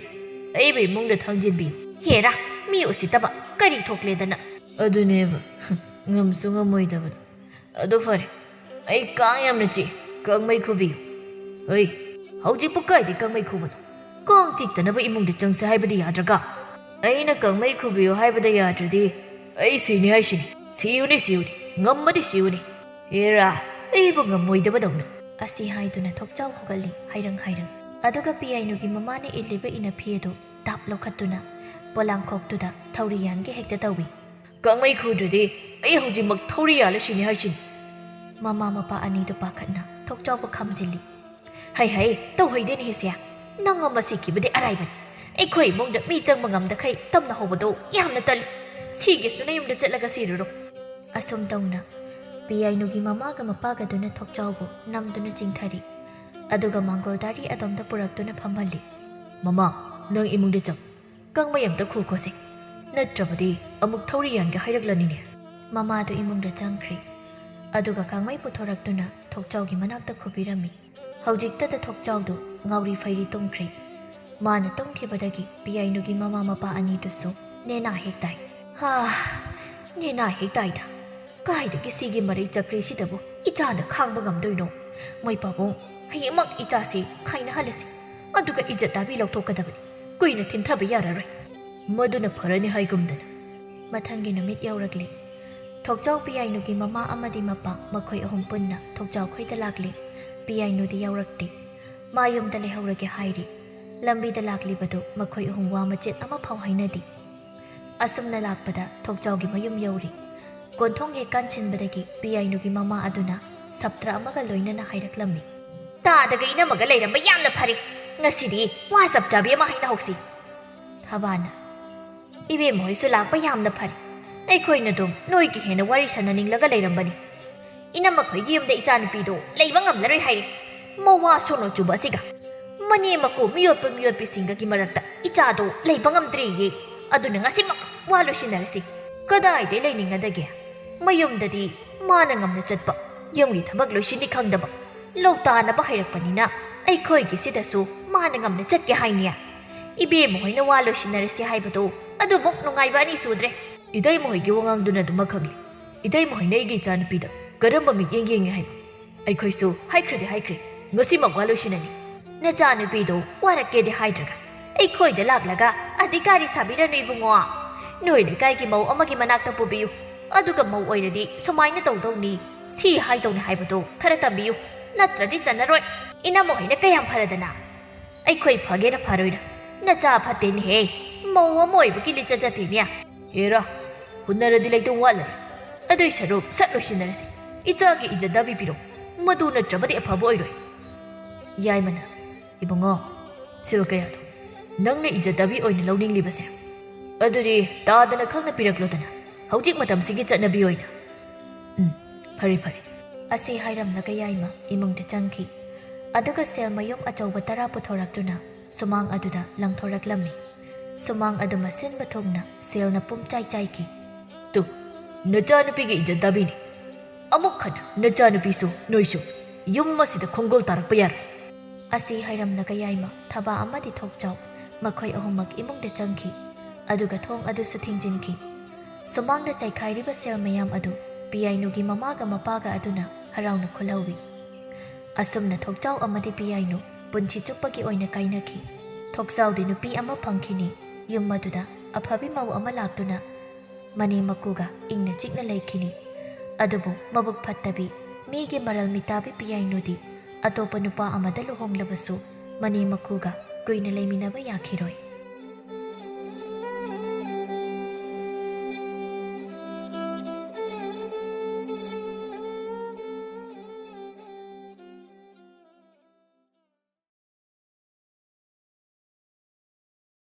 ꯑꯩꯕꯨ ꯏꯃꯨꯡꯗ ꯊꯥꯡꯖꯤꯟꯕꯤꯌꯨ꯫" "ꯍꯦꯔꯥ, ꯃꯤ ꯎꯁꯤꯠꯇꯕ ꯀꯔꯤ ꯊꯣꯛꯂꯦꯗꯅ? ꯑꯗꯨꯅꯦꯕ, ꯉꯝꯁꯨ ꯉꯝꯃꯣꯏꯗꯕꯗꯣ꯫ ꯑꯗꯨ ꯐꯔꯦ, ꯑꯩ ꯀꯥꯡ ꯌꯥꯝꯅ ꯆꯤꯛꯏ, ꯀꯥꯡꯃꯩ ꯈꯨꯕꯤꯌꯨ꯫ ꯍꯣꯏ, ꯍꯧꯖꯤꯛꯄꯨ ꯀꯥꯏꯗꯩ ꯀꯥꯡꯃꯩ ꯈꯨꯕꯅꯣ? ꯀꯥꯡ ꯆꯤꯛꯇꯅꯕ ꯏꯃꯨꯡꯗ ꯆꯪꯁꯦ ꯍꯥꯏꯕꯗꯤ ꯌꯥꯗ꯭ꯔꯒ? ꯑꯩꯅ ꯀꯥꯡꯃꯩ ꯈꯨꯕꯤꯌꯨ ꯍꯥꯏꯕꯗ ꯌꯥꯗ꯭ꯔꯗꯤ ꯑꯩ ꯁꯤꯅꯤ ꯍꯥꯏꯁꯤꯅꯤ꯫ ꯁꯤꯌꯨꯅꯦ, ꯁꯤꯌꯨꯅꯦ, ꯉꯝꯃꯗꯤ ꯁꯤꯌꯨꯅꯦ꯫ ꯍꯦꯔꯥ, ꯑꯩꯕꯨ ꯉꯝꯃꯣꯏꯗꯕꯗꯧꯅ꯫ ꯑꯁꯤ ꯍꯥꯏꯗꯨꯅ ꯊꯣꯛꯆꯥꯎ ꯍꯧꯒꯠꯂꯤ, ꯍꯥꯏꯔꯪ ꯍꯥꯏꯔꯪ꯫ ꯑꯗꯨꯒ ꯄꯤꯌꯥꯏꯅꯨꯒꯤ ꯃꯃꯥꯅ ꯏꯜꯂꯤꯕ ꯏꯅꯐꯤ ꯑꯗꯨ ꯇꯥꯞ ꯂꯧꯈꯠꯇꯨꯅ ꯄꯣꯂꯥꯡꯈꯣꯛꯇꯨꯗ ꯊꯧꯔꯤ ꯌꯥꯟꯒꯦ ꯍꯦꯛꯇ ꯇꯧꯏ꯫ ꯀꯥꯡꯃꯩ ꯈꯨꯗ꯭ꯔꯗꯤ ꯑꯩ ꯍꯧꯖꯤꯛꯃꯛ ꯊꯧꯔꯤ ꯌꯥꯜꯂ ꯁꯤꯅꯤ ꯍꯥꯏꯁꯤꯅꯤ꯫ ꯃꯃꯥ ꯃꯄꯥ ꯑꯅꯤꯗꯨ ꯄꯥꯈꯠꯅ ꯊꯣꯛꯆꯥꯎꯕ ꯈꯥꯝꯖꯤꯜꯂꯤ꯫ "ꯍꯩ ꯍꯩ, ꯇꯧꯍꯩꯗꯦꯅꯦ ꯍꯦꯁꯤꯌꯥ꯫ ꯅꯪ ꯑꯃ ꯁꯤꯈꯤꯕꯗꯤ ꯑꯔꯥꯏꯕꯅꯤ꯫ ꯑꯩꯈꯣꯏ ꯏꯃꯨꯡꯗ ꯃꯤ ꯆꯪꯕ ꯉꯝꯗꯈꯩ ꯇꯝꯅ ꯍꯧꯕꯗꯣ ꯌꯥꯝꯅ ꯇꯜꯂꯤ꯫ ꯁꯤꯒꯦꯁꯨ ꯅꯌꯨꯝꯗ ꯆꯠꯂꯒ ꯁꯤꯔꯨꯔꯣ꯫" ꯑꯁꯨꯝ ꯇꯧꯅ ꯄꯤꯌꯥꯏꯅꯨꯒꯤ ꯃꯃꯥꯒ ꯃꯄꯥꯒꯗꯨꯅ ꯊꯣꯛꯆꯥꯎꯕꯨ ꯅꯝꯗꯨꯅ ꯆꯤꯡꯊꯔꯤ꯫ ꯑꯗꯨꯒ ꯃꯥꯡꯒꯣꯜꯗꯥꯔꯤ ꯑꯗꯣꯝꯗ ꯄꯨꯔꯛꯇꯨꯅ ꯐꯝꯍꯜꯂꯤ꯫ "ꯃꯃꯥ, ꯅꯪ ꯏꯃꯨꯡꯗ ꯆꯪ꯫ ꯀꯥꯡꯃꯩ ꯑꯝꯇ ꯈꯨꯈꯣꯁꯦ꯫ ꯅꯠꯇ꯭ꯔꯕꯗꯤ ꯑꯃꯨꯛ ꯊꯧꯔꯤ ꯌꯥꯟꯒꯦ ꯍꯥꯏꯔꯛꯂꯅꯤꯅꯦ꯫" ꯃꯃꯥꯗꯨ ꯏꯃꯨꯡꯗ ꯆꯪꯈ꯭ꯔꯦ꯫ ꯑꯗꯨꯒ ꯀꯥꯡꯃꯩ ꯄꯨꯊꯣꯔꯛꯇꯨꯅ ꯊꯣꯛꯆꯥꯎꯒꯤ ꯃꯅꯥꯛꯇ ꯈꯨꯕꯤꯔꯝꯃꯤ꯫ ꯍꯧꯖꯤꯛꯇꯗ ꯊꯣꯛꯆꯥꯎꯗꯨ ꯉꯥꯎꯔꯤ ꯐꯩꯔꯤ ꯇꯨꯝꯈ꯭ꯔꯦ꯫ ꯃꯥꯅ ꯇꯨꯝꯈꯤꯕꯗꯒꯤ ꯄꯤꯌꯥꯏꯅꯨꯒꯤ ꯃꯃꯥ ꯃꯄꯥ ꯑꯅꯤꯗꯨꯁꯨ ꯅꯦꯅꯥ ꯍꯦꯛ ꯇꯥꯏ꯫ "ꯍꯥ, ꯅꯦꯅꯥ ꯍꯦꯛ ꯇꯥꯏꯗ꯫ ꯀꯥꯏꯗꯒꯤ ꯁꯤꯒꯤ ꯃꯔꯩ ꯆꯀ꯭ꯔꯤꯁꯤꯗꯕꯨ ꯏꯆꯥꯅ ꯈꯥꯡꯕ ꯉꯝꯗꯣꯏꯅꯣ? ꯃꯣꯏ ꯄꯥꯕꯨꯡ, ꯍꯌꯦꯡꯃꯛ ꯏꯆꯥꯁꯤ ꯈꯥꯏꯅꯍꯜꯂꯁꯤ꯫ ꯑꯗꯨꯒ ꯏꯖꯠ ꯇꯥꯕꯤ ꯂꯧꯊꯣꯛꯀꯗꯕꯅꯤ꯫ ꯀꯨꯏꯅ ꯊꯤꯟꯊꯕ ꯌꯥꯔꯔꯣꯏ꯫" ꯃꯗꯨꯅ ꯐꯔꯅꯤ ꯍꯥꯏꯒꯨꯝꯗꯅ꯫ ꯃꯊꯪꯒꯤ ꯅꯨꯃꯤꯠ ꯌꯧꯔꯛꯂꯦ꯫ ꯊꯣꯛꯆꯥꯎ, ꯄꯤꯌꯥꯏꯅꯨꯒꯤ ꯃꯃꯥ ꯑꯃꯗꯤ ꯃꯄꯥ, ꯃꯈꯣꯏ ꯑꯍꯨꯝ ꯄꯨꯟꯅ ꯊꯣꯛꯆꯥꯎ ꯈꯣꯏꯗ ꯂꯥꯛꯂꯦ꯫ ꯄꯤꯌꯥꯏꯅꯨꯗꯤ ꯌꯥꯎꯔꯛꯇꯦ꯫ ꯃꯥ ꯌꯨꯝꯗ ꯂꯩꯍꯧꯔꯒꯦ ꯍꯥꯏꯔꯤ꯫ ꯂꯝꯕꯤꯗ ꯂꯥꯛꯂꯤꯕꯗꯨ ꯃꯈꯣꯏ ꯑꯍꯨꯝ ꯋꯥ ꯃꯆꯦꯠ ꯑꯃꯐꯥꯎ ꯍꯥꯏꯅꯗꯦ꯫ ꯑꯁꯨꯝꯅ ꯂꯥꯛꯄꯗ ꯊꯣꯛꯆꯥꯎꯒꯤ ꯃꯌꯨꯝ ꯌꯧꯔꯤ꯫ ꯀꯣꯟꯊꯣꯡ ꯍꯦꯛ ꯀꯥꯟꯁꯤꯟꯕꯗꯒꯤ ꯄꯤꯌꯥꯏꯅꯨꯒꯤ ꯃꯃꯥ ꯑꯗꯨꯅ ꯁꯞꯇ꯭ꯔ ꯑꯃꯒ ꯂꯣꯏꯅꯅ ꯍꯥꯏꯔꯛꯂꯝꯃꯤ꯫ "ꯇꯥꯗꯒ ꯏꯅꯝꯃꯒ ꯂꯩꯔꯝꯕ ꯌꯥꯝꯅ ꯐꯔꯦ꯫ ꯉꯁꯤꯗꯤ ꯋꯥ ꯆꯞ ꯆꯥꯕꯤ ꯑꯃ ꯍꯥꯏꯅꯍꯧꯁꯤ꯫" ꯊꯕꯥꯅ, "ꯏꯕꯦꯝꯃ ꯍꯣꯏꯁꯨ ꯂꯥꯛꯄ ꯌꯥꯝꯅ ꯐꯔꯦ꯫ ꯑꯩꯈꯣꯏꯅ ꯑꯗꯨꯝ ꯅꯣꯏꯒꯤ ꯍꯦꯟꯅ ꯋꯥꯔꯤ ꯁꯥꯟꯅꯅꯤꯡꯂꯒ ꯂꯩꯔꯝꯕꯅꯤ꯫ ꯏꯅꯝꯃꯈꯣꯏꯒꯤ ꯌꯨꯝꯗ ꯏꯆꯥꯅꯨꯄꯤꯗꯣ ꯂꯩꯕ ꯉꯝꯂꯔꯣꯏ ꯍꯥꯏꯔꯦ꯫ ꯃꯋꯥ ꯁꯣꯅꯣ ꯆꯨꯕ ꯑꯁꯤꯒ꯫ ꯃꯅꯦ ꯃꯀꯨ ꯃꯤꯑꯣꯠꯄ ꯃꯤꯑꯣꯠꯄꯤꯁꯤꯡꯒꯒꯤ ꯃꯔꯛꯇ ꯏꯆꯥꯗꯣ ꯂꯩꯕ ꯉꯝꯗ꯭ꯔꯦꯌꯦ꯫ ꯑꯗꯨꯅ ꯉꯁꯤꯃꯛ ꯋꯥ ꯂꯣꯏꯁꯤꯟꯅꯔꯁꯤ꯫ ꯀꯗꯥꯏꯗꯩ ꯂꯩꯅꯤꯡꯉꯗꯒꯦ? ꯃꯌꯨꯝꯗꯗꯤ ꯃꯥꯅ ꯉꯝꯅ ꯆꯠꯄ, ꯌꯨꯝꯒꯤ ꯊꯕꯛ ꯂꯣꯏꯁꯤꯟꯅꯤ ꯈꯪꯗꯕ, ꯂꯧ ꯇꯥꯅꯕ ꯍꯩꯔꯛꯄꯅꯤꯅ ꯑꯩꯈꯣꯏꯒꯤꯁꯤꯗꯁꯨ ꯃꯥꯅ ꯉꯝꯅ ꯆꯠꯀꯦ ꯍꯥꯏꯅꯤ꯫ ꯏꯕꯦꯝꯃ ꯍꯣꯏꯅ ꯋꯥ ꯂꯣꯏꯁꯤꯟꯅꯔꯁꯤ ꯍꯥꯏꯕꯗꯣ ꯑꯗꯨꯃꯨꯛ ꯅꯨꯡꯉꯥꯏꯕ ꯑꯅꯤ ꯁꯨꯗ꯭ꯔꯦ꯫ ꯏꯇꯩꯃ ꯍꯣꯏꯒꯤ ꯋꯥꯉꯥꯡꯗꯨꯅ ꯑꯗꯨꯃꯛ ꯈꯪꯂꯤ꯫ ꯏꯇꯩꯃ ꯍꯣꯏꯅ ꯑꯩꯒꯤ ꯏꯆꯥꯅꯨꯄꯤꯗ ꯀꯔꯝꯕ ꯃꯤꯠꯌꯦꯡ ꯌꯦꯡꯉꯤ ꯍꯥꯏꯕ? ꯑꯩꯈꯣꯏꯁꯨ ꯍꯥꯏꯈ꯭ꯔꯗꯤ ꯍꯥꯏꯈ꯭ꯔꯦ, ꯉꯁꯤꯃꯛ ꯋꯥ ꯂꯣꯏꯁꯤꯟꯅꯅꯤ꯫ ꯅꯆꯥꯅꯨꯄꯤꯗꯣ ꯋꯥꯔꯛꯀꯦꯗꯤ ꯍꯥꯏꯗ꯭ꯔꯒ ꯑꯩꯈꯣꯏꯗ ꯂꯥꯛꯂꯒ ꯑꯙꯤꯀꯥꯔꯤ ꯁꯥꯕꯤꯔꯅꯨ ꯏꯕꯨꯡꯉꯣ꯫ ꯅꯣꯏ ꯂꯩꯀꯥꯏꯒꯤ ꯃꯧ ꯑꯃꯒꯤ ꯃꯅꯥꯛꯇ ꯄꯨꯕꯤꯌꯨ, ꯑꯗꯨꯒ ꯃꯧ ꯑꯣꯏꯔꯗꯤ ꯁꯨꯃꯥꯏꯅ ꯇꯧꯗꯧꯅꯤ, ꯁꯤ ꯍꯥꯏꯗꯧꯅꯤ ꯍꯥꯏꯕꯗꯣ ꯈꯔ ꯇꯝꯕꯤꯌꯨ, ꯅꯠꯇ꯭ꯔꯗꯤ ꯆꯟꯅꯔꯣꯏ꯫ ꯏꯅꯝꯃ ꯍꯣꯏꯅ ꯀꯌꯥꯝ ꯐꯔꯗꯅ꯫ ꯑꯩꯈꯣꯏ ꯐꯒꯦꯔ ꯐꯔꯣꯏꯔ, ꯅꯆꯥ ꯐꯠꯇꯦꯅꯦꯍꯦ꯫ ꯃꯧ ꯑꯃ ꯑꯣꯏꯕꯒꯤ ꯂꯤꯆꯠ ꯆꯠꯇꯦꯅꯦ꯫ ꯍꯦꯔꯥ, ꯍꯨꯟꯅꯔꯗꯤ ꯂꯩꯇꯣꯡ ꯋꯥꯠꯂꯅꯤ꯫ ꯑꯗꯨꯏ ꯁꯔꯨꯛ ꯁꯠ ꯂꯣꯏꯁꯤꯟꯅꯔꯁꯤ꯫ ꯏꯆꯥꯒꯤ ꯏꯖꯠ ꯗꯥꯕꯤ ꯄꯤꯔꯣ꯫ ꯃꯗꯨ ꯅꯠꯇ꯭ꯔꯕꯗꯤ ꯑꯐꯕ ꯑꯣꯏꯔꯣꯏ꯫ ꯌꯥꯏꯃꯅ, ꯏꯕꯨꯡꯉꯣ, ꯁꯦꯜ ꯀꯌꯥꯅꯣ ꯅꯪꯅ ꯏꯖꯠ ꯗꯥꯕꯤ ꯑꯣꯏꯅ ꯂꯧꯅꯤꯡꯂꯤꯕꯁꯦ? ꯑꯗꯨꯗꯤ ꯇꯥꯗꯅ ꯈꯪꯅ ꯄꯤꯔꯛꯂꯣꯗꯅ, ꯍꯧꯖꯤꯛ ꯃꯇꯝꯁꯤꯒꯤ ꯆꯠꯅꯕꯤ ꯑꯣꯏꯅ꯫ ꯎꯝ, ꯐꯔꯦ, ꯐꯔꯦ꯫ ꯑꯁꯤ ꯍꯥꯏꯔꯝꯂꯒ ꯌꯥꯏꯃ ꯏꯃꯨꯡꯗ ꯆꯪꯈꯤ꯫ ꯑꯗꯨꯒ ꯁꯦꯜ ꯃꯌꯨꯝ ꯑꯆꯧꯕ ꯇꯔꯥ ꯄꯨꯊꯣꯔꯛꯇꯨꯅ ꯁꯨꯃꯥꯡ ꯑꯗꯨꯗ ꯂꯪꯊꯣꯔꯛꯂꯝꯃꯤ꯫ ꯁꯨꯃꯥꯡ ꯑꯗꯨ ꯃꯁꯤꯟꯕ ꯊꯨꯡꯅ ꯁꯦꯜꯅ ꯄꯨꯝꯆꯥꯏ ꯆꯥꯏꯈꯤ꯫ ꯇꯨ, ꯅꯆꯥꯅꯨꯄꯤꯒꯤ ꯏꯖꯠ ꯗꯥꯕꯤꯅꯤ꯫ ꯑꯃꯨꯛ ꯍꯟꯅ ꯅꯆꯥꯅꯨꯄꯤꯁꯨ ꯅꯣꯏꯁꯨ ꯌꯨꯝ ꯑꯁꯤꯗ ꯈꯣꯡꯒꯣꯜ ꯇꯥꯔꯛꯄ ꯌꯥꯔꯣꯏ꯫ ꯑꯁꯤ ꯍꯥꯏꯔꯝꯂꯒ ꯌꯥꯏꯃ, ꯊꯕꯥ ꯑꯃꯗꯤ ꯊꯣꯛꯆꯥꯎ, ꯃꯈꯣꯏ ꯑꯍꯨꯝꯃꯛ ꯏꯃꯨꯡꯗ ꯆꯪꯈꯤ꯫ ꯑꯗꯨꯒ ꯊꯣꯡ ꯑꯗꯨꯁꯨ ꯊꯤꯡꯖꯤꯟꯈꯤ꯫ ꯁꯨꯃꯥꯡꯗ ꯆꯥꯏꯈꯥꯏꯔꯤꯕ ꯁꯦꯜ ꯃꯌꯥꯝ ꯑꯗꯨ ꯄꯤꯌꯥꯏꯅꯨꯒꯤ ꯃꯃꯥꯒ ꯃꯄꯥꯒ ꯑꯗꯨꯅ ꯍꯔꯥꯎꯅ ꯈꯨꯜꯍꯧꯏ꯫ ꯑꯁꯨꯝꯅ ꯊꯣꯛꯆꯥꯎ ꯑꯃꯗꯤ ꯄꯤꯌꯥꯏꯅꯨ ꯄꯨꯟꯁꯤ ꯆꯨꯞꯄꯒꯤ ꯑꯣꯏꯅ ꯀꯥꯏꯅꯈꯤ꯫ ꯊꯣꯛꯆꯥꯎꯗꯤ ꯅꯨꯄꯤ ꯑꯃ ꯐꯪꯈꯤꯅꯤ꯫ ꯌꯨꯝ ꯑꯗꯨꯗ ꯑꯐꯕꯤ ꯃꯧ ꯑꯃ ꯂꯥꯛꯇꯨꯅ ꯃꯅꯦꯝ ꯃꯀꯨꯒ ꯏꯪꯅ ꯆꯤꯛꯅ ꯂꯩꯈꯤꯅꯤ꯫ ꯑꯗꯨꯕꯨ ꯃꯕꯨꯛ ꯐꯠꯇꯕꯤ, ꯃꯤꯒꯤ ꯃꯔꯜ ꯃꯤꯇꯥꯕꯤ ꯄꯤꯌꯥꯏꯅꯨꯗꯤ ꯑꯇꯣꯞꯄ ꯅꯨꯄꯥ ꯑꯃꯗ ꯂꯨꯍꯣꯡꯂꯕꯁꯨ ꯃꯅꯦꯝ ꯃꯀꯨꯒ ꯀꯨꯏꯅ ꯂꯩꯃꯤꯟꯅꯕ ꯌꯥꯈꯤꯔꯣꯏ꯫